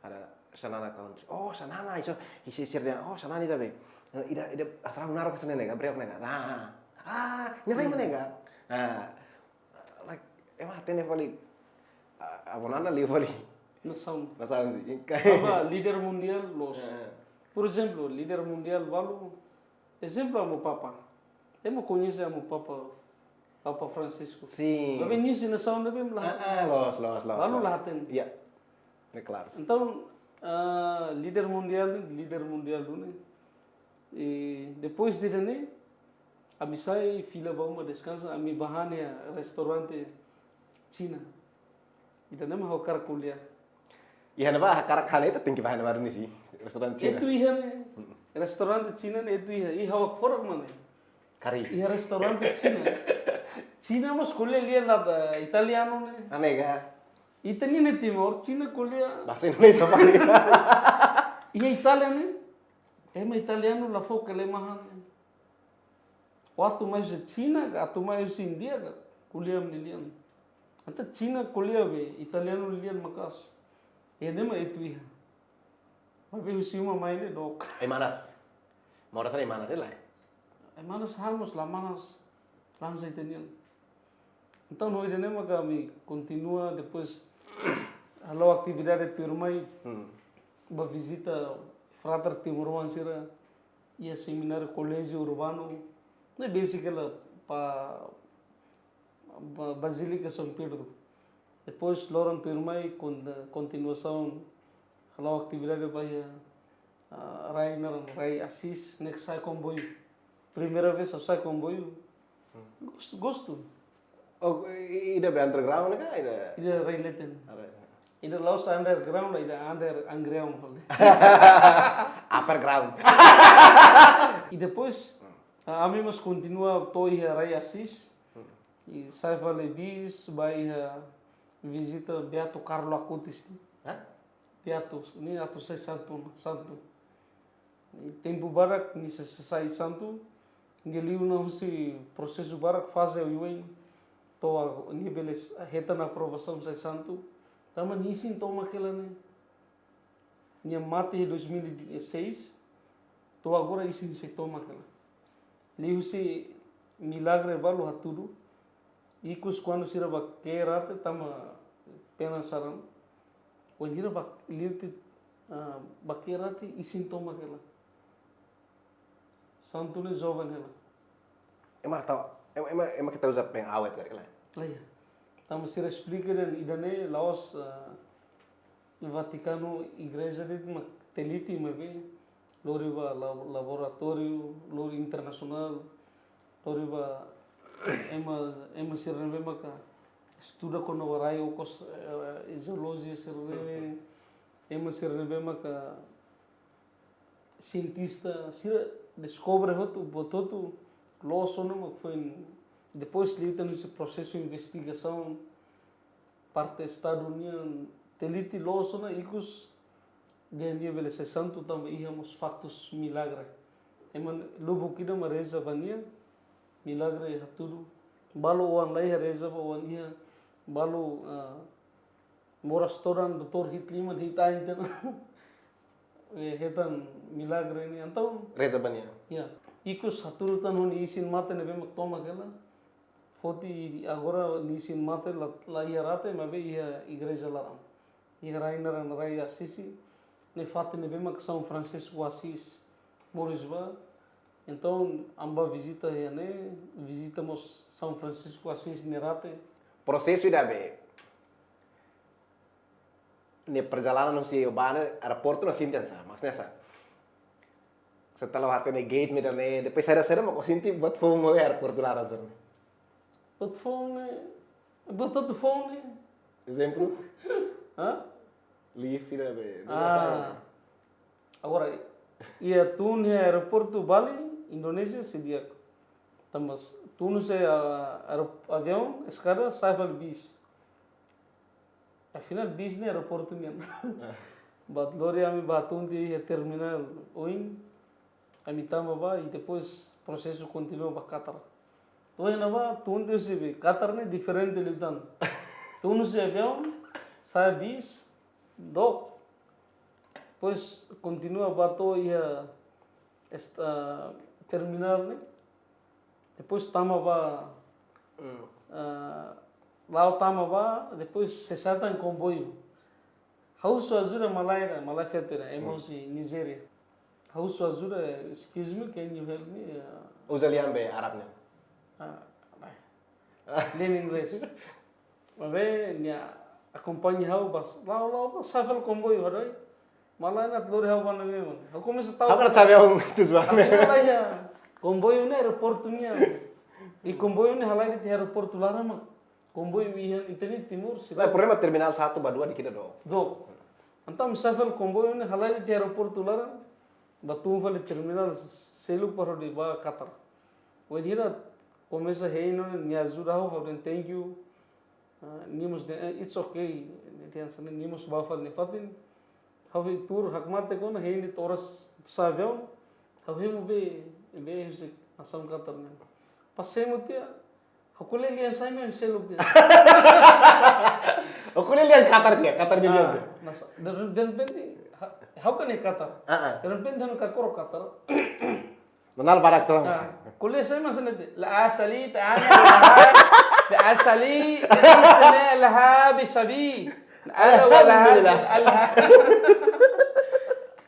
Ada Xanana Country. "Oh, Xanana, iso, iso, sira dehan, oh, Xanana ida be. Ida, ida, asal naruk ke sana nega, breok nega." Nah, ah, nyamai mana nega? Nah, like, ema hatene fali, ah, Avó Nana liu fali. Nasaun. Nasaun sih. Papa, líder mundiál, loos. Ah. Por ezemplu, líder mundiál balu, ezemplu, Amu Papa. Ema koñese Amu Papa, Papa Francisco. Sin. Tapi nia husi nasaun ne'ebé mak la. Ah, ah, loos, loos, loos, balu loos. La hatene. Ya. É klaru. Entaun, ah, líder mundiál ne'e, líder mundiál duni. I depois de ne'e, ami sai fila ba uma deskansa, ami bá han iha restaurante Xina. Ida-ne'e mak ha'u hakarak ko'alia. Iha ne'ebá hakarak han ita tenke bá han ne'ebá duni sih. Restaurante Xina. Etu iha ne'e. Mm-mm. Restaurante Xina ne'e etu iha. Iha ha'u hakfodak mak ne'e. Kari. Iha restaurante Xina. Xina mós ko'alia lian ida italianu ne'e. Anega. Ita-nia ne'e Timor, Xina ko'alia. Bahasa Indonesia paling. Iha Itália ne'e. Ema italianu la fó kelemahan. Ó atu mai husi Xina ka, atu mai husi Índia ka, ko'alia mak ne'e lian. Entaun Xina ko'alia be, italianu lian maka'as. Iha ne'e mak etu iha. Maibé husi uma mai ne'e dook. Ai manas. Moras ai manas, e lai. Ai manas ha'u mós la manas. Lansa ita-nian. Entaun, ho ida-ne'e maka ami kontinua, depois halo atividade tuirmai, hmm, bá vizita frater timoroan sira iha semináriu Colégio Urbano, ne'e besik hela ba, ba, Basílica São Pedro. Depois, loron tuirmai, kon-, kontinuasaun, halo atividade ba iha, ah, rai naran, rai Assis, ne'e sai komboiu. Primeira vez ha'u sai komboiu. Hmm. Gostu, gostu. Oh, i-, i-, ida be underground ka? Ida? Ida rai leten. Ada. Ida la'ós underground, ida under, underground fali. Upper ground. I depois, hmm, ah, ami mós kontinua to'o iha rai Assis. Hmm. I sai fali bis, bá iha vizita Beato Carlo Acutis. Hah? Beato, ne'e atu sai santu, santu. I tempu badak nia sei, sei sai santu, nia liu ona husi prosesu badak, faze oioin, to'o nia bele hetan aprovasaun sai santu, tanba nia isin tomak hela ne'e. Nia mate iha dois mil e seis, to'o agora isin sei tomak hela. Liuhusi milagre balu hatudu, ikus kuandu sira bá ke'e rate tanba penasaran, wainhira bá liu tiha, ah, bá ke'e rate isin tomak hela. Santu ne'e joven hela. Ema tau, ema, ema, ema keta uza peen awet karik lai. Iya. Tanba sira esplika dehan ida-ne'e la'ós, ah, Vatikanu igreja de'it mak teliti maibé lori ba la-, laboratóriu, lori internasionál, lori ba ema, ema sira ne'ebé maka estuda kona-ba rai okos, eh, jeolojia sira ne'e, ema sira ne'ebé maka sientista, sira deskobre hotu, buat hotu, loos ona mak foin, depois liután husi prosesu investigasaun, parte Estadu nian teliti loos ona ikus dehan nia bele sai santu tanba iha mós faktus milagre. Ema lubuk ida mak reza ba nia, milagre hatudu. Balu oan la iha reza ba oan iha, balu, ah, moras todan doutór hi'it liman hi'it ain tiha ona. Eh, hetan milagre ne'e. Entaun reza ba nia. Ya. Ikus hatudu tan ho nia isin mate ne'ebé mak tomak hela. Foti agora nia isin mate la, la iha rate, maibé iha igreja laran. Iha rai naran rai Assis, ne'e fatin ne'ebé mak São Francisco Assis moris ba. Entaun, ami bá vizita iha ne'e, vizita mós São Francisco Assis nia rate. Prosesu ida be, ne'e perjalanan husi ó bá ne'e, aeroportu ne'e sente oinsá, maksudnya sá. Setelah ó hatene gate mak ida-ne'e, depois saida-saida mak ó sente buat foun iha aeroportu laran sira ne'e. Buat foun ne'e, buat hotu foun ne'e. Ezemplu? Hah? Lift ida be, ah, saida. Agora, iha tun iha aeroportu Bali, Indonézia, sei di'ak. Tanba tun husi, ah, aero-, aviaun, eskada, sa'e fali bis. Afinál, bis ne'e aeroportu nian. But lori ami ba tun tiha iha terminál oin, ami tama ba, i depois prosesu kontinua ba Qatar. To'o iha ne'ebá, tun tiha husi be, Qatar ne'e diferente liután. Tun husi aviaun, sa'e bis, dook. Depois kontinua ba to'o iha est-, ah, terminál ne'e. Depois tama ba, Hmm. ah, la'o tama ba, depois sei sa'e tan komboiu. Ha'u husu ajuda malae ida, malae feto ida, ema Hmm. husi Nizéria. Ha'u husu ajuda, "Excuse me, can you help me?" Ah, Uza lian be Arab nian. Ah, lae. Lian Inglés. Maibé nia akompaña ha'u ba, la'o, la'o ba, sa'e fali komboiu, ha'u dehan, "Malae ne'e atu lori ha'u ba ne'ebé, mano?" Ha'u komesa ta'uk. Ha'u kan sabe ha'u tu suami. Ha'u fila iha komboiu ne'e aeroportu nian. I komboiu ne'e halai de'it iha aeroportu laran mak. Komboiu iha ita-nia Timor, sila. Lae, problema terminál satu ba dua de'it ida dook. Dook. Entaun ami sa'e fali komboiu ne'e halai de'it iha aeroportu laran, ba tun fali terminál seluk para hodi ba Qatar. Wainhira komesa hein ona, nia ajuda ha'u, ha'u dehan thank you. Ah, nia mós dehan, "Eh, it's okay." Nia dehan hanesan ne'e, nia mós ba fali nia fatin. Ha'u hein tuur hakmatek ona, hein de'it oras sa'e aviaun. Ha'u hemu be, be husi nasaun Qatar nian. Pas hemu tiha, ha'u ko'alia lian sai mai seluk tiha. Ha'u ko'alia lian Qatar tiha, Qatar nia lian Ah, tiha. Nasa, dan, dan penti, ha-, ha'u kan iha Qatar. Ah, ah. Dan penti ha'u kakorok Qatar. Manal barak tong. Ah, ko'alia sai mai hanesan ne'e tiha. La asali, ta ana, la ha-, la asali, la isne, la ha, bi sabi. Ala, wala, Alhamdulillah. Ala.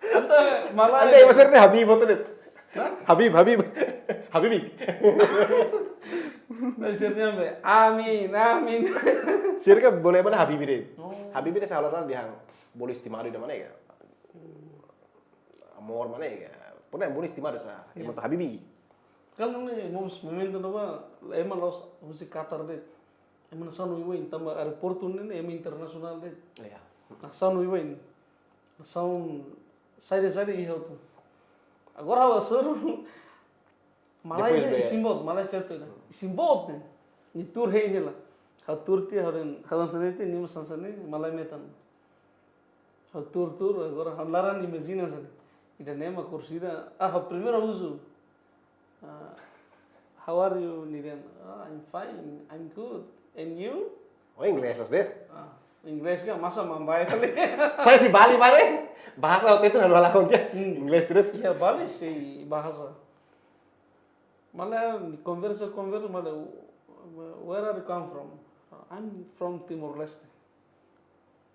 Entaun, malae. Entaun, iha sira ne'e Habib, betul, Dit? Hah? Habib, Habib. Habibi. Nah, sira ne'e be, "Amin, amin." Sira kan bolu ema ne'e Habibi de'it. Oh. Habibi ne'e sala-sala dehan bolu estimadu ida mak ne'e ka. Amor mak ne'e ka. Pernah bolu estimadu sa, Iya. ema atu Habibi. Kan ne'e mós momentu ne'ebá, ema la'ós husi Qatar de'it. Ema nasaun oioin, tanba aeroportu ne'e, ema internasionál de'it. Iya. Nasaun oioin. Nasaun saida-saida iha hotu. Agora ha'u hasoru, malae Depois ne'e, be- isin-boot, malae feto ne'e. Isin-boot ne'e. Nia tuur hein hela. Ha'u tuur tiha, ha'u dehan, ha'u hanesan ne'e tiha, nia mós hanesan ne'e, malae metan. Ha'u tuur, tuur, agora ha'u laran imajina hanesan ne'e. Ida-ne'e mak kursi ida, ah, ha'u primeiru husu. Ah, "How are you?" Nia dehan, "Ah, I'm fine, I'm good. And you?" Oh, Inglés, os deh. Ah, Inglés ka masa mambae fali. Sai husi Bali, Bali. Bahasa waktu itu lalu lakukan dia. Hmm. Inglés terus. Iya, Bali sei bahasa. Malah konversa, konversa, malah, "Where are you come from?" "I'm from Timor-Leste."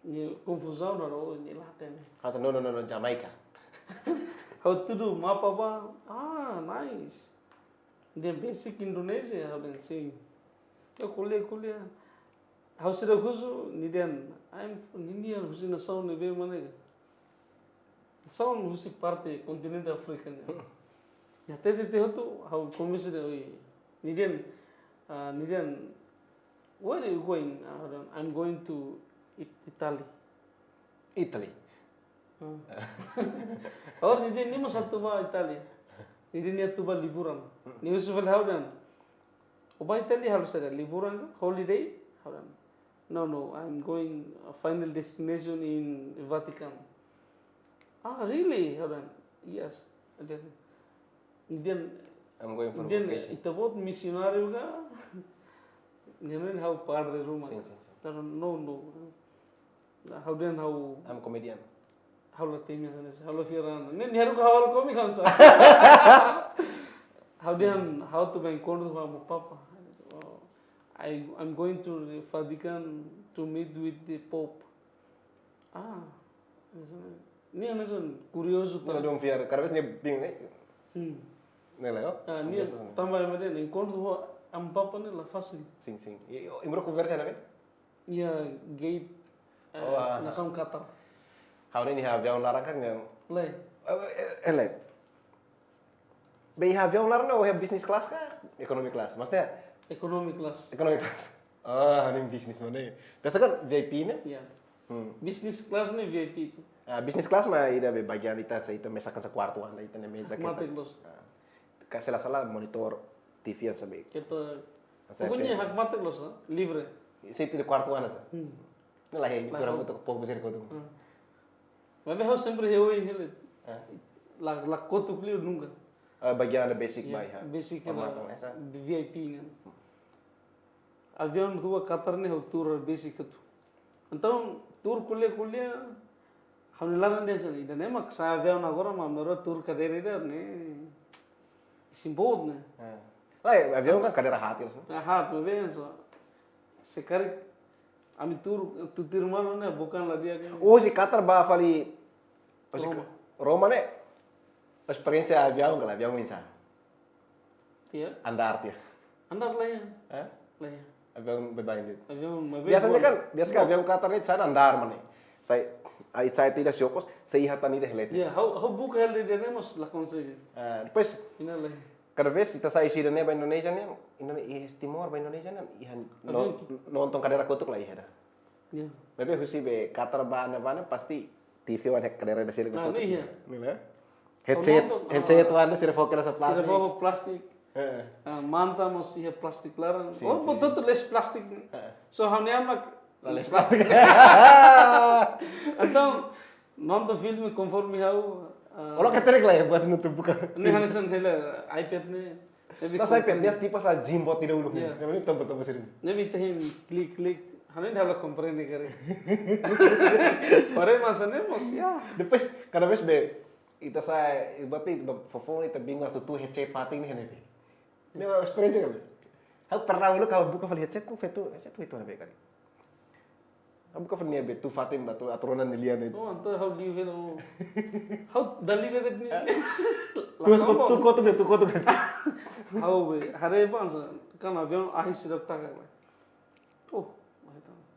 Nia konfuzaun, ha'u dehan, "Oh, nia la hatene." Kata, "No, no, no, no, Jamaica." Ha'u tudu mapa ba, "Ah, nice." Nia dehan, "Basic Indonesia?" Ha'u dehan, "Sin." Ha'u ko'alia, ko'alia. Ha'u seidauk husu, nia dehan, "I'm from India, husi nasaun ne'ebé mak ne'e?" Nasaun husi parte kontinente Áfrika nian. Nia hatete tiha hotu, ha'u komesa dehan, "Oi." Nia dehan, ah, nia dehan, "Where are you going?" Ah, ha'u dehan, "I'm going to It-, Italy." Italy. Hmm. Oh, nia dehan nia mós atu ba Italy. Nia dehan nia atu ba liburan. Hmm. Nia husu fali ha'u dehan, "Ó ba Italy halo saida? Liburan ka? Holiday?" Ha'u dehan, "No, no, I'm going, uh, final destination in Vatican." "Ah, really?" Ha'u dehan, "Yes." Nia dehan, "I'm going for vacation." Ita-boot misionáriu ka?" Nia dehan ha'u padre ruma. Sin, sin, sin. Ha'u dehan, "No, no." Ha'u dehan ha'u, "I'm comedian." Ha'u la temi hanesan ne'e, ha'u la fiar ona. Ne'e, nia haruka ha'u halo komik hanesan. Ha'u dehan ha'u atu ba enkontru ho Amu Papa. Oh, I, I'm going to the Vatican to meet with the Pope. Ah, nia hanesan kuriozu. Nia la dún fiar, kada vez nia bingung, eh. Hmm. Ne'e la, oh? Ah, nia Biasa. Tanba ema dehan enkontru ho Amu Papa ne'e la fasil. Sin, sin. I, i, imi rua konversa ne'ebé? Iha gate, eh, Oh, ah. nasaun Qatar. Ha'u dehan iha aviaun laran kan, ya. Lae. Eh, eh, eh, lae. Be iha aviaun laran, ó iha business class ka? Economy class. Maksudnya? Economy class. Economy class. Ah, ne'e business mana? Biasa kan V I P ne'e? Iya. Business class ne'e V I P ita. Ah, business class mak ida be bagian ita, se ita mesak hanesan kuartu ida, ita-nia meza. Hakmatek loos. Ah. Ka sela sala monitor T V hanesan be. Ita, pokoknya hakmatek loos, livre. Se ita kuartu ida hanesan. Hmm. Ne'e la hein, la, itu rambut tu povu sira kotuk. Hmm. Maibé ha'u sempre ha'u ini le. Ah. La, la kotuk liu nunka. Ah, bagian ida basic. Ya, bai, ha. Basic. Formato, ya, hanesan V I P kan. Aviaun rua Qatar ne'e ha'u tuur basic atu. Entaun, tuur ko'alia-ko'alia, ha'u-nia laran dehan hanesan, ida-ne'e mak sa'e aviaun agora mak menurut tuur kadeira ida-ne'e, isin boot ne'e. Eh. Lae, aviaun kan kadeira haat, ya, hanesan. Ah, haat, maibé hanesan. Se karik, ami tuur, tuur tiha malu ne'e, bukan la di'ak. Oh, husi Qatar ba fali, husi Roma. Roma ne'e, esperiénsia aviaun, kala aviaun oinsá? Tiha. Andar tiha. Andar la iha. Hah? La iha. Aviaun baibain de'it. Aviaun baibain. Biasanya kan, biasa kan aviaun Qatar ne'e sa'e andar mak ne'e. Sa'e, ai sa'e tiha sokos, sa'e iha tan ida hela tiha. Ya, ha'u, ha'u buka hela tiha ne'e mós la konsege. Ah, depois, ina la iha. Kada vez ita sa'e husi ida-ne'e ba Indonézia ne'e, Indoné-, iha Timor ba Indonézia ne'e, iha no-, aviaun ti- nonton kadeira kotuk la iha ida. Ya. Maibé husi be Qatar ba ne'ebá ne'e pasti T V wan kadeira ida sira kotuk. Ah, ne'e iha. Ne'e la. Headset, oh, nonton, headset, ah, wan sira fó kedas plástiku. Sira fó plástiku. Heeh. Ah, manta mós iha plástiku laran. Sin, oh, sin. Betul tu les plástiku ne'e. Heeh. So, ha'u-nia anak la les plástiku. Entaun, nonton filme konforme ha'u, ah, olo keterek la ya buat nonton buka. Ne'e hanesan hela iPad ne'e. Ne'ebé, nah, saya pet, dia tipe sa gym buat tidak uluk. Ya. Yang ini tombol-tombol sini. Ne'ebé ita hein klik-klik, hanoin dah la komprende karik. Pare masa ne'e mós, ya. Depois, kada vez be, ita sa'e, berarti ita fofo, ita bingung atu tuur headset fatin ne'e, ne'ebé. Ne'e experience kan? Ha'u pernah uluk, ha'u buka fali headset, tuh feto, headset tuh itu ne'ebé karik. Ha'u buka fali ne'ebé tuur fatin ba tuur aturan nia lian ne'e. Oh, entaun ha'u liu hela, oh. Ha'u dali be bet ni. Tuur, tuur kotuk be, tuur kotuk be. Ha'u be, haree bá hanesan, kan aviaun ahi seidauk taka. Oh,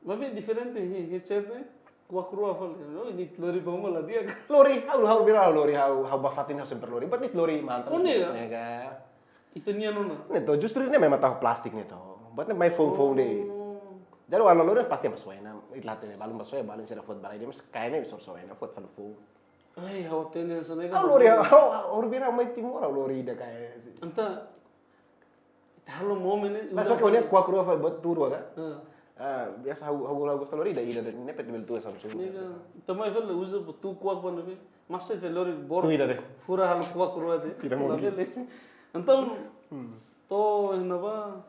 maibé diferente, he, headset ne'e, kuak rua fali. Oh, nia lori ba uma la di'ak. Lori, ha'u, ha'u bira lori, ha'u, ha'u ba fatin ha'u sempre lori. Buat nia lori mantap. Oh, ne'e ka? Ne'e ka. Ita-nian ona. Ne'e to, justru ne'e memang tau plástiku ne'e to. Buat ne'e mai foun-foun de'it. Oh. Jadi, anu lori pasti ba soe ona, ita la hatene balun ba soe, balun sira fó ba rai de'it, mas kain ne'e sor soe ona, fó fali foun. Ai, ha'u hatene hanesan ne'e ka. Ha'u lori, ha'u, ha'u, ha'u bira mai Timor, ha'u lori ida kain. Entaun, ita halo momen ne'e. Mas só ke udah kuak rua fali buat tuur ka? Heeh. Ah, biasa ha'u, ha'u, ha'u gosta lori ida, ida, ida, ne'e pet bel tuur Samsung. Ne'e ka. Ita mai fali uza buat tuur kuak ba ne'ebé. Masa ita lori bor. Tuur ida de'it. Fura halo kuak rua de'it. Tidak mungkin. La bele. Entaun, hmm, to'o iha ne'ebá,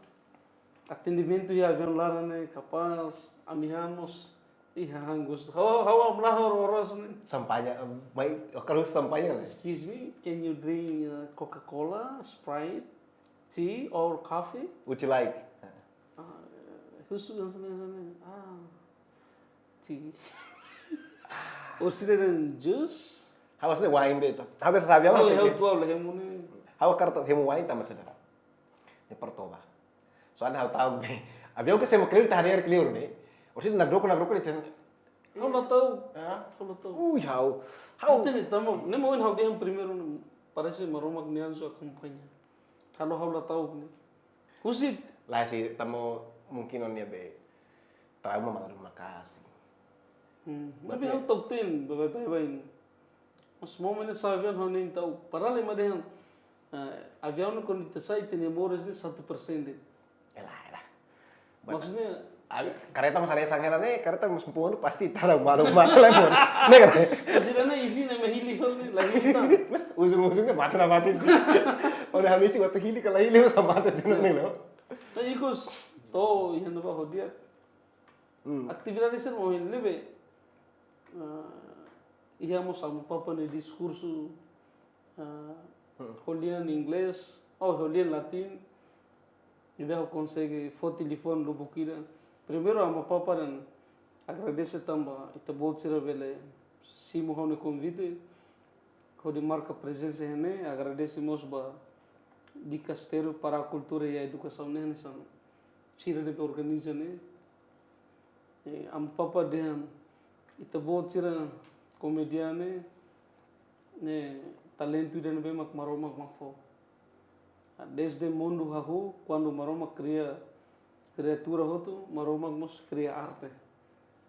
atendimentu iha aviaun laran ne'e kapás, ami han mós, iha han gostu. Ha'u, ha'u, ha'u la hor-, horas ne'e. Sampaña, eh, mai, oh, kalau sampaña lah. Excuse me, can you drink, uh, Coca-Cola, Sprite, tea or coffee? What you like? Ah, husu hanesan ne'e, hanesan ne'e. Ah, tea. Or sira dehan juice? Ha'u hanesan wine de'it. Ha'u biasa sabe, ha'u, ha'u hemu. Ha'u hakarak hemu wine tanba saida? Ne'e para toba. Soalnya ha'u tahu be. Aviaun ke semo kleur, ita hadeer kleur ne'e. Or sira nakdoko, nakdoko de'it. Ha'u la tahu. Hah? Ha'u la tahu. Ui, ha'u. Ha'u. Ita ne'e tamo, ne'e mak ohin ha'u dehan primeiru ne'e, parese Maromak nian só akompaña. Kalau ha'u la tahu ne'e. Husi. Lae, se tamo mungkin ó-nia be trauma malu makasi. Hmm. Tapi ha'u top ten, bye-bye, bye-bye. Mas momen ne'e sa'e aviaun ha'u ne'e tau. Padahal ema dehan, eh, aviaun ne'e kuandu ita sa'e ita-nia moris ne'e satu persen de'it. Ela, ela. Maksudnya, kareta mós ada sanggela ne'e, kareta mós pun pasti ita malu mata lah, mon. Ne'e kan? Maksudnya isin ne'e hili fali ne'e, la hili tan. Mas ujung-ujungnya mata na mati sih. Udah habis sih waktu hili kalau hili sama mata itu ne'e lo. Nah, ikus, to'o, iha ne'ebá ho di'ak. Hmm. Atividade sira ohin ne'ebé, ah, iha mós Amu Papa nia diskursu, ah, hmm, ho lian inglés, oh, ho lian latin, ida ha'u konsege fó telefone lubuk ida. Primeiru, Amu Papa dehan agradese tanba ita-boot sira bele simu ha'u-nia konvite, hodi marka prezensa iha ne'e, agradese mós ba Dicastério para a Cultura e a Educação ne'e hanesan sira ne'ebé organiza ne'e. Eh, Amu Papa dehan, ita-boot sira komediante ne'e, ne'e talentu ida ne'ebé mak Maromak mak fó. Desde mundu hahú, kuandu Maromak kria kriatura hotu, Maromak mós kria arte.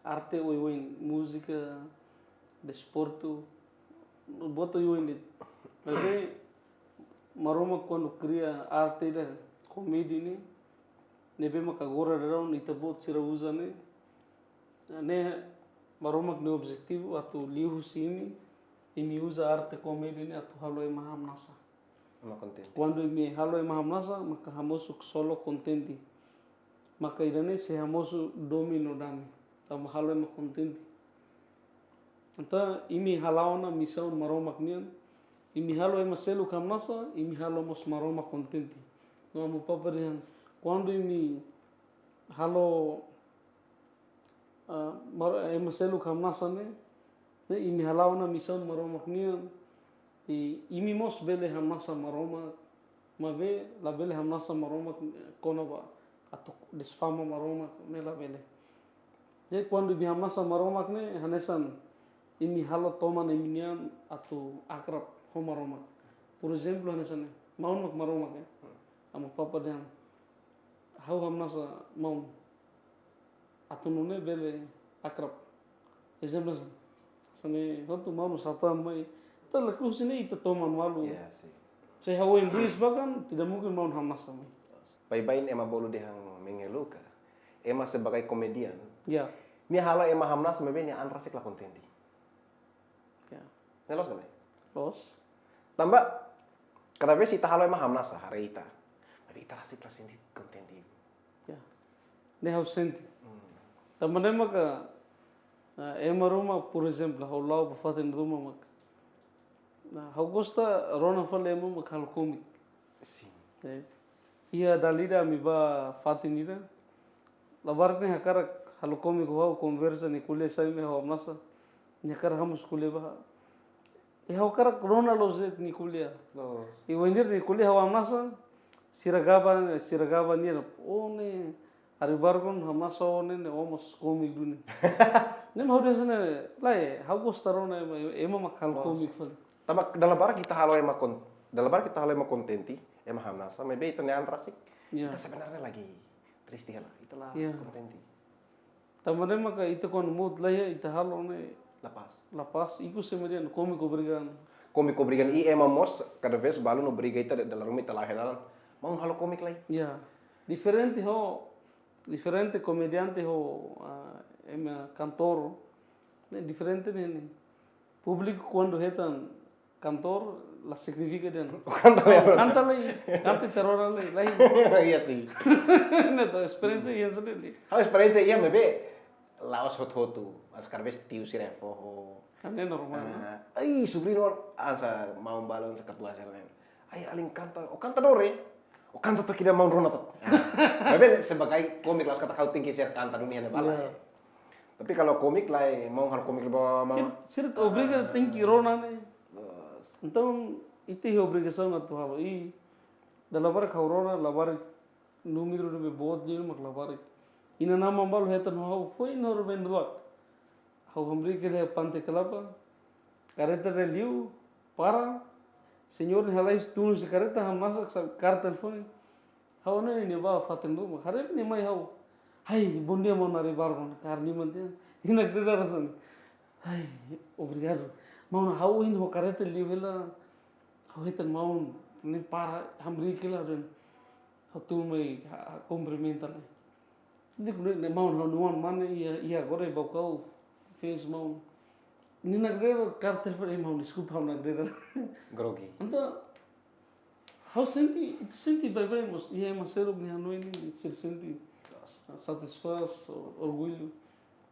Arte oioin, múzika, desportu, buat oioin de'it. Maibé Maromak kuandu kria arte ida komédia ne'e, ne'ebé maka agora daudaun ita-boot sira uza ne'e, ne'e Maromak nia objetivu atu liuhusi imi, imi uza arte komédia ne'e atu halo ema hamnasa. Ema kontente. Kuandu imi halo ema hamnasa, maka hamosu ksolok, kontente. Maka ida-ne'e sei hamosu domin no dame. Tanba halo ema kontente. Entaun, imi hala'o ona misaun Maromak nian, imi halo ema seluk hamnasa, imi halo mós Maromak kontente. No Amu Papa dehan, kuandu imi halo, ah, Mar-, ema seluk hamnasa ne'e, ne'e imi hala'o ona misaun Maromak nian, i imi mós bele hamnasa Maromak, maibé labele hamnasa Maromak kona-ba atu desfama Maromak, ne'e labele. Jadi kuandu imi hamnasa Maromak ne'e, hanesan imi halo toman imi-nian atu akrab ho Maromak. Por ezemplu, hanesan ne'e, maun mak Maromak, ya. Amu Papa dehan, ha'u hamnasa maun atu nune'e bele akrab. Ezemplu hanesan ne'e, hotu maun sapa mai, ita lakohi ne'e ita toman malu. Ya, sih. Se ha'u oin duis bahkan, tidak mungkin maun hamnasa mai. Baibain ema bolu dehan mengeluh ka. Ema sebagai komedian. Ya. Nia halo ema hamnasa, maibé nia an rasik la kontente. Ya. Ne'e loos ka lae? Loos. Tanba, kada vez ita halo ema hamnasa, haree ita. Maibé ita rasik la sente kontente. Ya. Ne'e ha'u sente. Hmm. Tanba ne'e maka, ah, ema ruma, por ezemplu, ha'u la'o ba fatin ruma maka, nah, ha'u gosta rona fali ema mak halo kómiku. Sin. Eh, iha dala ida ami ba fatin ida. Labarik ne'e hakarak halo kómiku ho ha'u, konversa, nia ko'alia sai mai ha'u hamnasa. Nia hakarak hamosu ko'alia ba ha'u. I ha'u hakarak rona loos de'it nia ko'alia. Loos. I wainhira nia ko'alia ha'u hamnasa, sira gaba, sira gaba nia, "Oh, ne'e, Ari Bargon hamnasa ó ne'e, ne'e ó mós kómiku duni." Ne'e mak ha'u dehan hanesan ne'e, lae, ha'u gosta rona ema, ema mak halo, loos, kómiku fali. Tanba dala barak ita halo ema kon-, dala barak ita halo ema kontente, ema hamnasa, maibé ita-nia an rasik, ya, ita sebenarnya lagi triste hela, ita la, ya, kontente. Tanba ne'e maka ita kuandu mood laiha, ita halo ne'e la pás. La pás, ikus ema dehan kómiku obriga an. Kómiku obriga an, i ema mós kada vez balu no obriga ita dala ruma ita laiha dalan. Maun halo kómiku lai. Ya. Diferente ho, diferente komediante ho, ah, ema kantór. Ne'e diferente ne'e, ne'e. Públiku kuandu hetan kantór, la signifika dehan, "Oh, kanta lai." Oh, kanta lai, kanta teror lai, lai. Iya sih. Ne'e to'o esperiénsia iha sendiri. Ha'u esperiénsia iha, maibé la'ós hotu-hotu. Mas kada vez tiu sira foho. Kan ne'e normál. Ah, ai, sobriñu, hanesan maun balun, hanesan katuas sira-ne'e. "Ai, alin kanta, ó kanta dore. Ó kanta to'o ida maun rona to'ok." Ah, maibé sebagai kómiku, la'ós katak ha'u tenke ser kanta duni hene bala. Ya. Tapi kalau kómiku lai, maun halo kómiku ba maun. Sira, sira obriga, ah, tenke rona ne'e. Loos. Entaun, ita iha obrigasaun atu halo. I dala barak ha'u rona, labarik númeru ne'ebé boot liu mak labarik. Inan-aman balu hetan ho ha'u, foin ha'u been duak. Ha'u hamriik hela iha Pante Kelapa. Kareta ida liu, para. Señór ne'e halai tun husi kareta, hamnasa, sa-, kaer telefone. Ha'u hanoin nia ba fatin ruma. Haree nia mai ha'u. "Hai, bom dia, maun Ari Bargon." Kaer liman tiha. Nia nakdedar hanesan ne'e. "Hai, obrigadu. Maun, ha'u ohin ho kareta liu hela. Ha'u hetan maun ne'e para, hamriik hela dehan. Ha'u tun mai ha-, ha-, kumprimenta lai." Depois ne'e, ne'e maun ha'u-nia oan mane iha, iha agora iha Baucau, fans maun. Nia nakdedar, kaer telefone, "Eh, maun, deskulpa, ha'u nakdedar." Grogi. Entaun, ha'u sente, sente baibain mós, iha ema seluk nia hanoin ne'e, sira sente satisfás, o-, orgullu.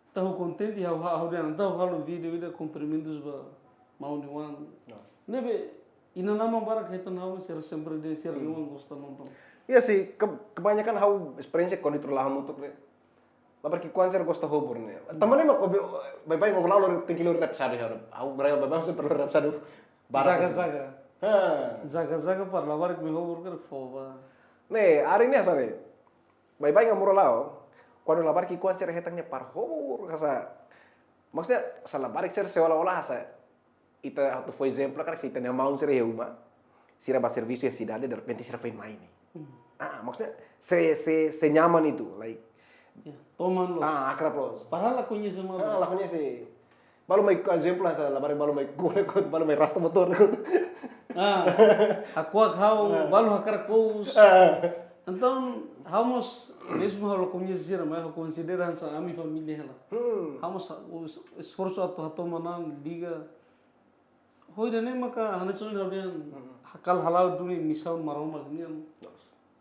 Entaun ha'u kontente, ha'u, ha'u, ha'u dehan, entaun halo vídeo ida kumprimentus ba maun nia oan. Ya. Ne'ebé, inan-aman barak hetan ha'u, sira sempre dehan sira, hmm, nia oan gosta nonton. Iya sih, ke-, kebanyakan ha'u esperiénsia kuandu ita rua la hamutuk ne'e. Labarik ki'ikoan sira gosta hobur ne'e. Tanba ne'e mak obi-, baibain mak la'o lori, tenke lori rap sadu ya. Ha'u baibain, baibain sempre lori rap sadu. Barak. Zaga-zaga. Ha. Zaga-zaga para labarik mai hobur karik fó ba. Ne'e, hari ini hanesan ne'e. Baibain mak moru la'o. Kuandu labarik ki'ikoan sira hetan ne'e para hobur, hanesan. Maksudnya, hanesan labarik sira seolah-olah hanesan ita atu fó ezemplu, karik se ita-nia maun sira iha uma, sira ba servisu iha sidade, derrepente sira foin mai ne'e. Hmm. Ah, maksudnya, se, se, senyaman itu, like, Ya, toman loos. Ah, akrab loos. Padahal la koñese malu. Ah, la koñese. Balu mai, ezemplu, sa labarik balu mai kore kot, balu mai rasta motór kot. Ah, hakuak ha'u, balu hakarak kous. Entaun, ha'u mós, mezmu ha'u la koñese sira, mas ha'u konsidera hanesan ami família hela. Ha'u mós, es-, esforsu atu hatoman an, liga. Ho ida-ne'e maka hanesan ohin ha'u dehan, hakarak hala'o duni misaun Maromak nian.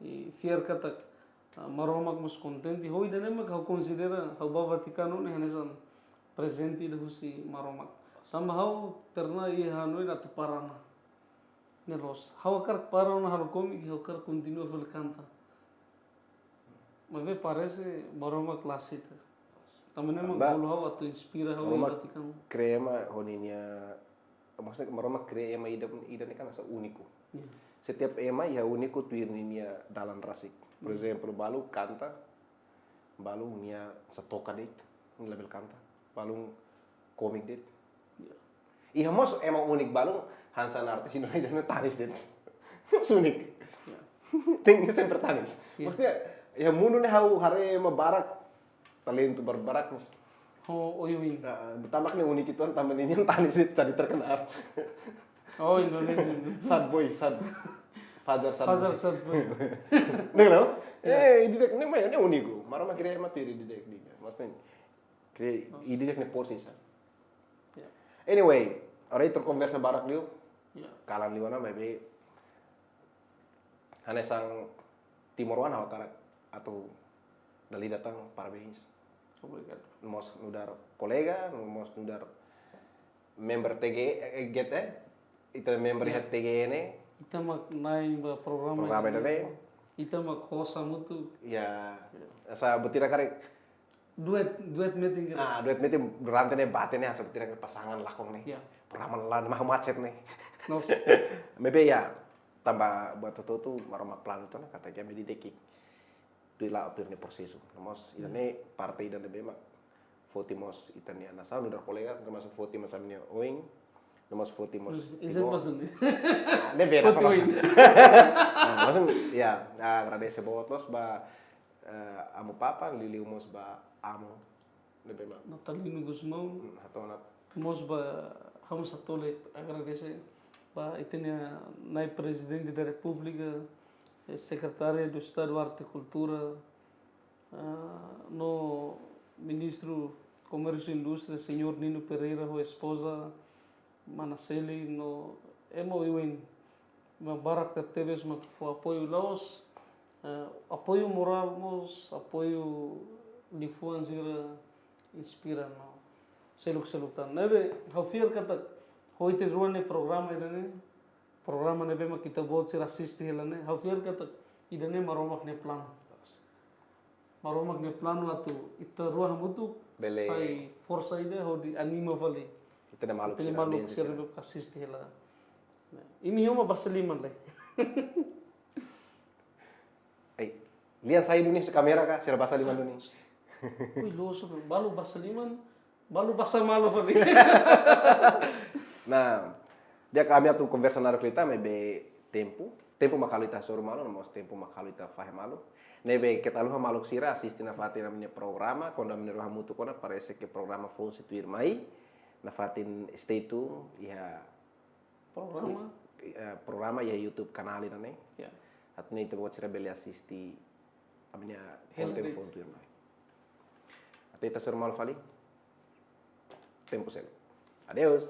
I fiar katak, ah, Maromak mós kontente. Ho ida-ne'e maka ha'u konsidera ha'u bá Vatikanu ne'e hanesan prezente ida husi Maromak. Tanba ha'u pernah iha hanoin atu para ona. Ne'e loos. Ha'u hakarak para ona halo komik, ha'u hakarak kontinua fali kanta. Maibé parese Maromak la aseita. Tanba ne'e mak bolu ha'u atu inspira ha'u iha Vatikanu. Kree ema ho ninia, maksudnya Maromak kree ema ida, ida-ne'e kan hanesan úniku. Setiap ema iha úniku tuir ninia dalan rasik. Por ezemplu, balu kanta, balu nia satoka de'it, nia labele kanta, balu komik de'it. Iha mós ema úniku balu, hanesan artis Indonesia ne'e tanis de'it. Mós úniku. Tenke sempre tanis. Maksudnya, iha mundu ne'e ha'u haree ema barak, talentu barbarak mós. Ho oioin. Nah, tanba ne'e úniku itu tanba ninia tanis de'it jadi terkenal. Oh, Indonesia. Sad boy, sad. Fajar sad Fajar boy. Sad Boy. Ne'e loos? Eh, ida-ne'e mai ne'e úniku. Maromak kree ema tuir ida-ne'e. Maksudnya, kree ida-ne'e porsi sa. Ya. Anyway, agora ita konversa barak liu. Ya. Kalan liu ona, maibé hanesan timoroan ha'u hakarak atu dala ida tan parabéns. Obrigadu. Mós nu'udar kolega, mós nu'udar member T G, eh, get, eh? Ita member iha T G N. Ita mak nain ba programa. Programa ida-ne'e. Ita mak host hamutuk. Ya, asa buat ida karik. Duet, duet metin kedas. Ah, duet metin durante ne'e bate ne'e asa buat ida karik pasangan lakon ne'e. Ya. Programa lain mah macet ne'e. Nos. Maibé ya, tanba buat hotu-hotu Maromak planu atu ona katak ami di'ak. Tuir la'o tuir nia prosesu. Mós ida-ne'e parte ida ne'ebé mak foti mós ita-nia nasaun, nu'udar kolega, termasuk foti mós ami-nia oin, no mós foti mós Izin timoroan. Masun. Ah, ne'ebé Foti apa? Oin. Ah, maksudnya, ya, ah, agradese boot loos ba, eh, Amu Papa, liuliu mós ba Amu, ne'ebé mak. Natalino Gusmão. Hmm, hato'o ona. Mós ba, ha'u mós hato'o agradese ba ita-nia Nai Prezidente da Repúblika, eh, Sekretária do Estadu Arte e Kultura, ah, no Ministru Komérsiu Indústria, Señór Nino Pereira, ho espoza, Mana Seli, no ema oioin, ema barak tebes mak fó apoiu la'ós, eh, apoiu morál mós, apoiu liafuan sira inspira no seluk-seluk tan. Ne'ebé, ha'u fiar katak, ho ita-rua nia programa ida-ne'e, programa ne'ebé mak ita-boot sira asiste hela ne'e, ha'u fiar katak, ida-ne'e Maromak nia planu. Maromak nia planu atu ita-rua hamutuk, Bele. Sai forsa ida hodi anima fali. Ita-nia maluk Ita-nia sira, maluk audiénsia sira sira. Bele asiste hela. Imi homa basa liman lai. Ei, lian sai duni kamera ka, sira basa liman duni. Ui, loos, balu basa liman, balu basa malu fali. Nah, di'ak, ami atu konversa naruk liután, maibé tempu. Tempu mak halo ita hasoru malu, no mós tempu mak halo ita fahe malu. Ne'ebé keta haluha maluk sira, asiste nafatin ami-nia programa, kuandu ami na'in-rua hamutuk ona, parese ke programa foun sei tuirmai, nafatin stay tune, iha Programa. Eh, programa iha YouTube kanál ida-ne'e. Ya. Atu nune'e ita-boot sira bele asiste ami-nia Hela konten de'it. Foun Tuirmai. Até ita hasoru malu fali. Tempu seluk. Adeus.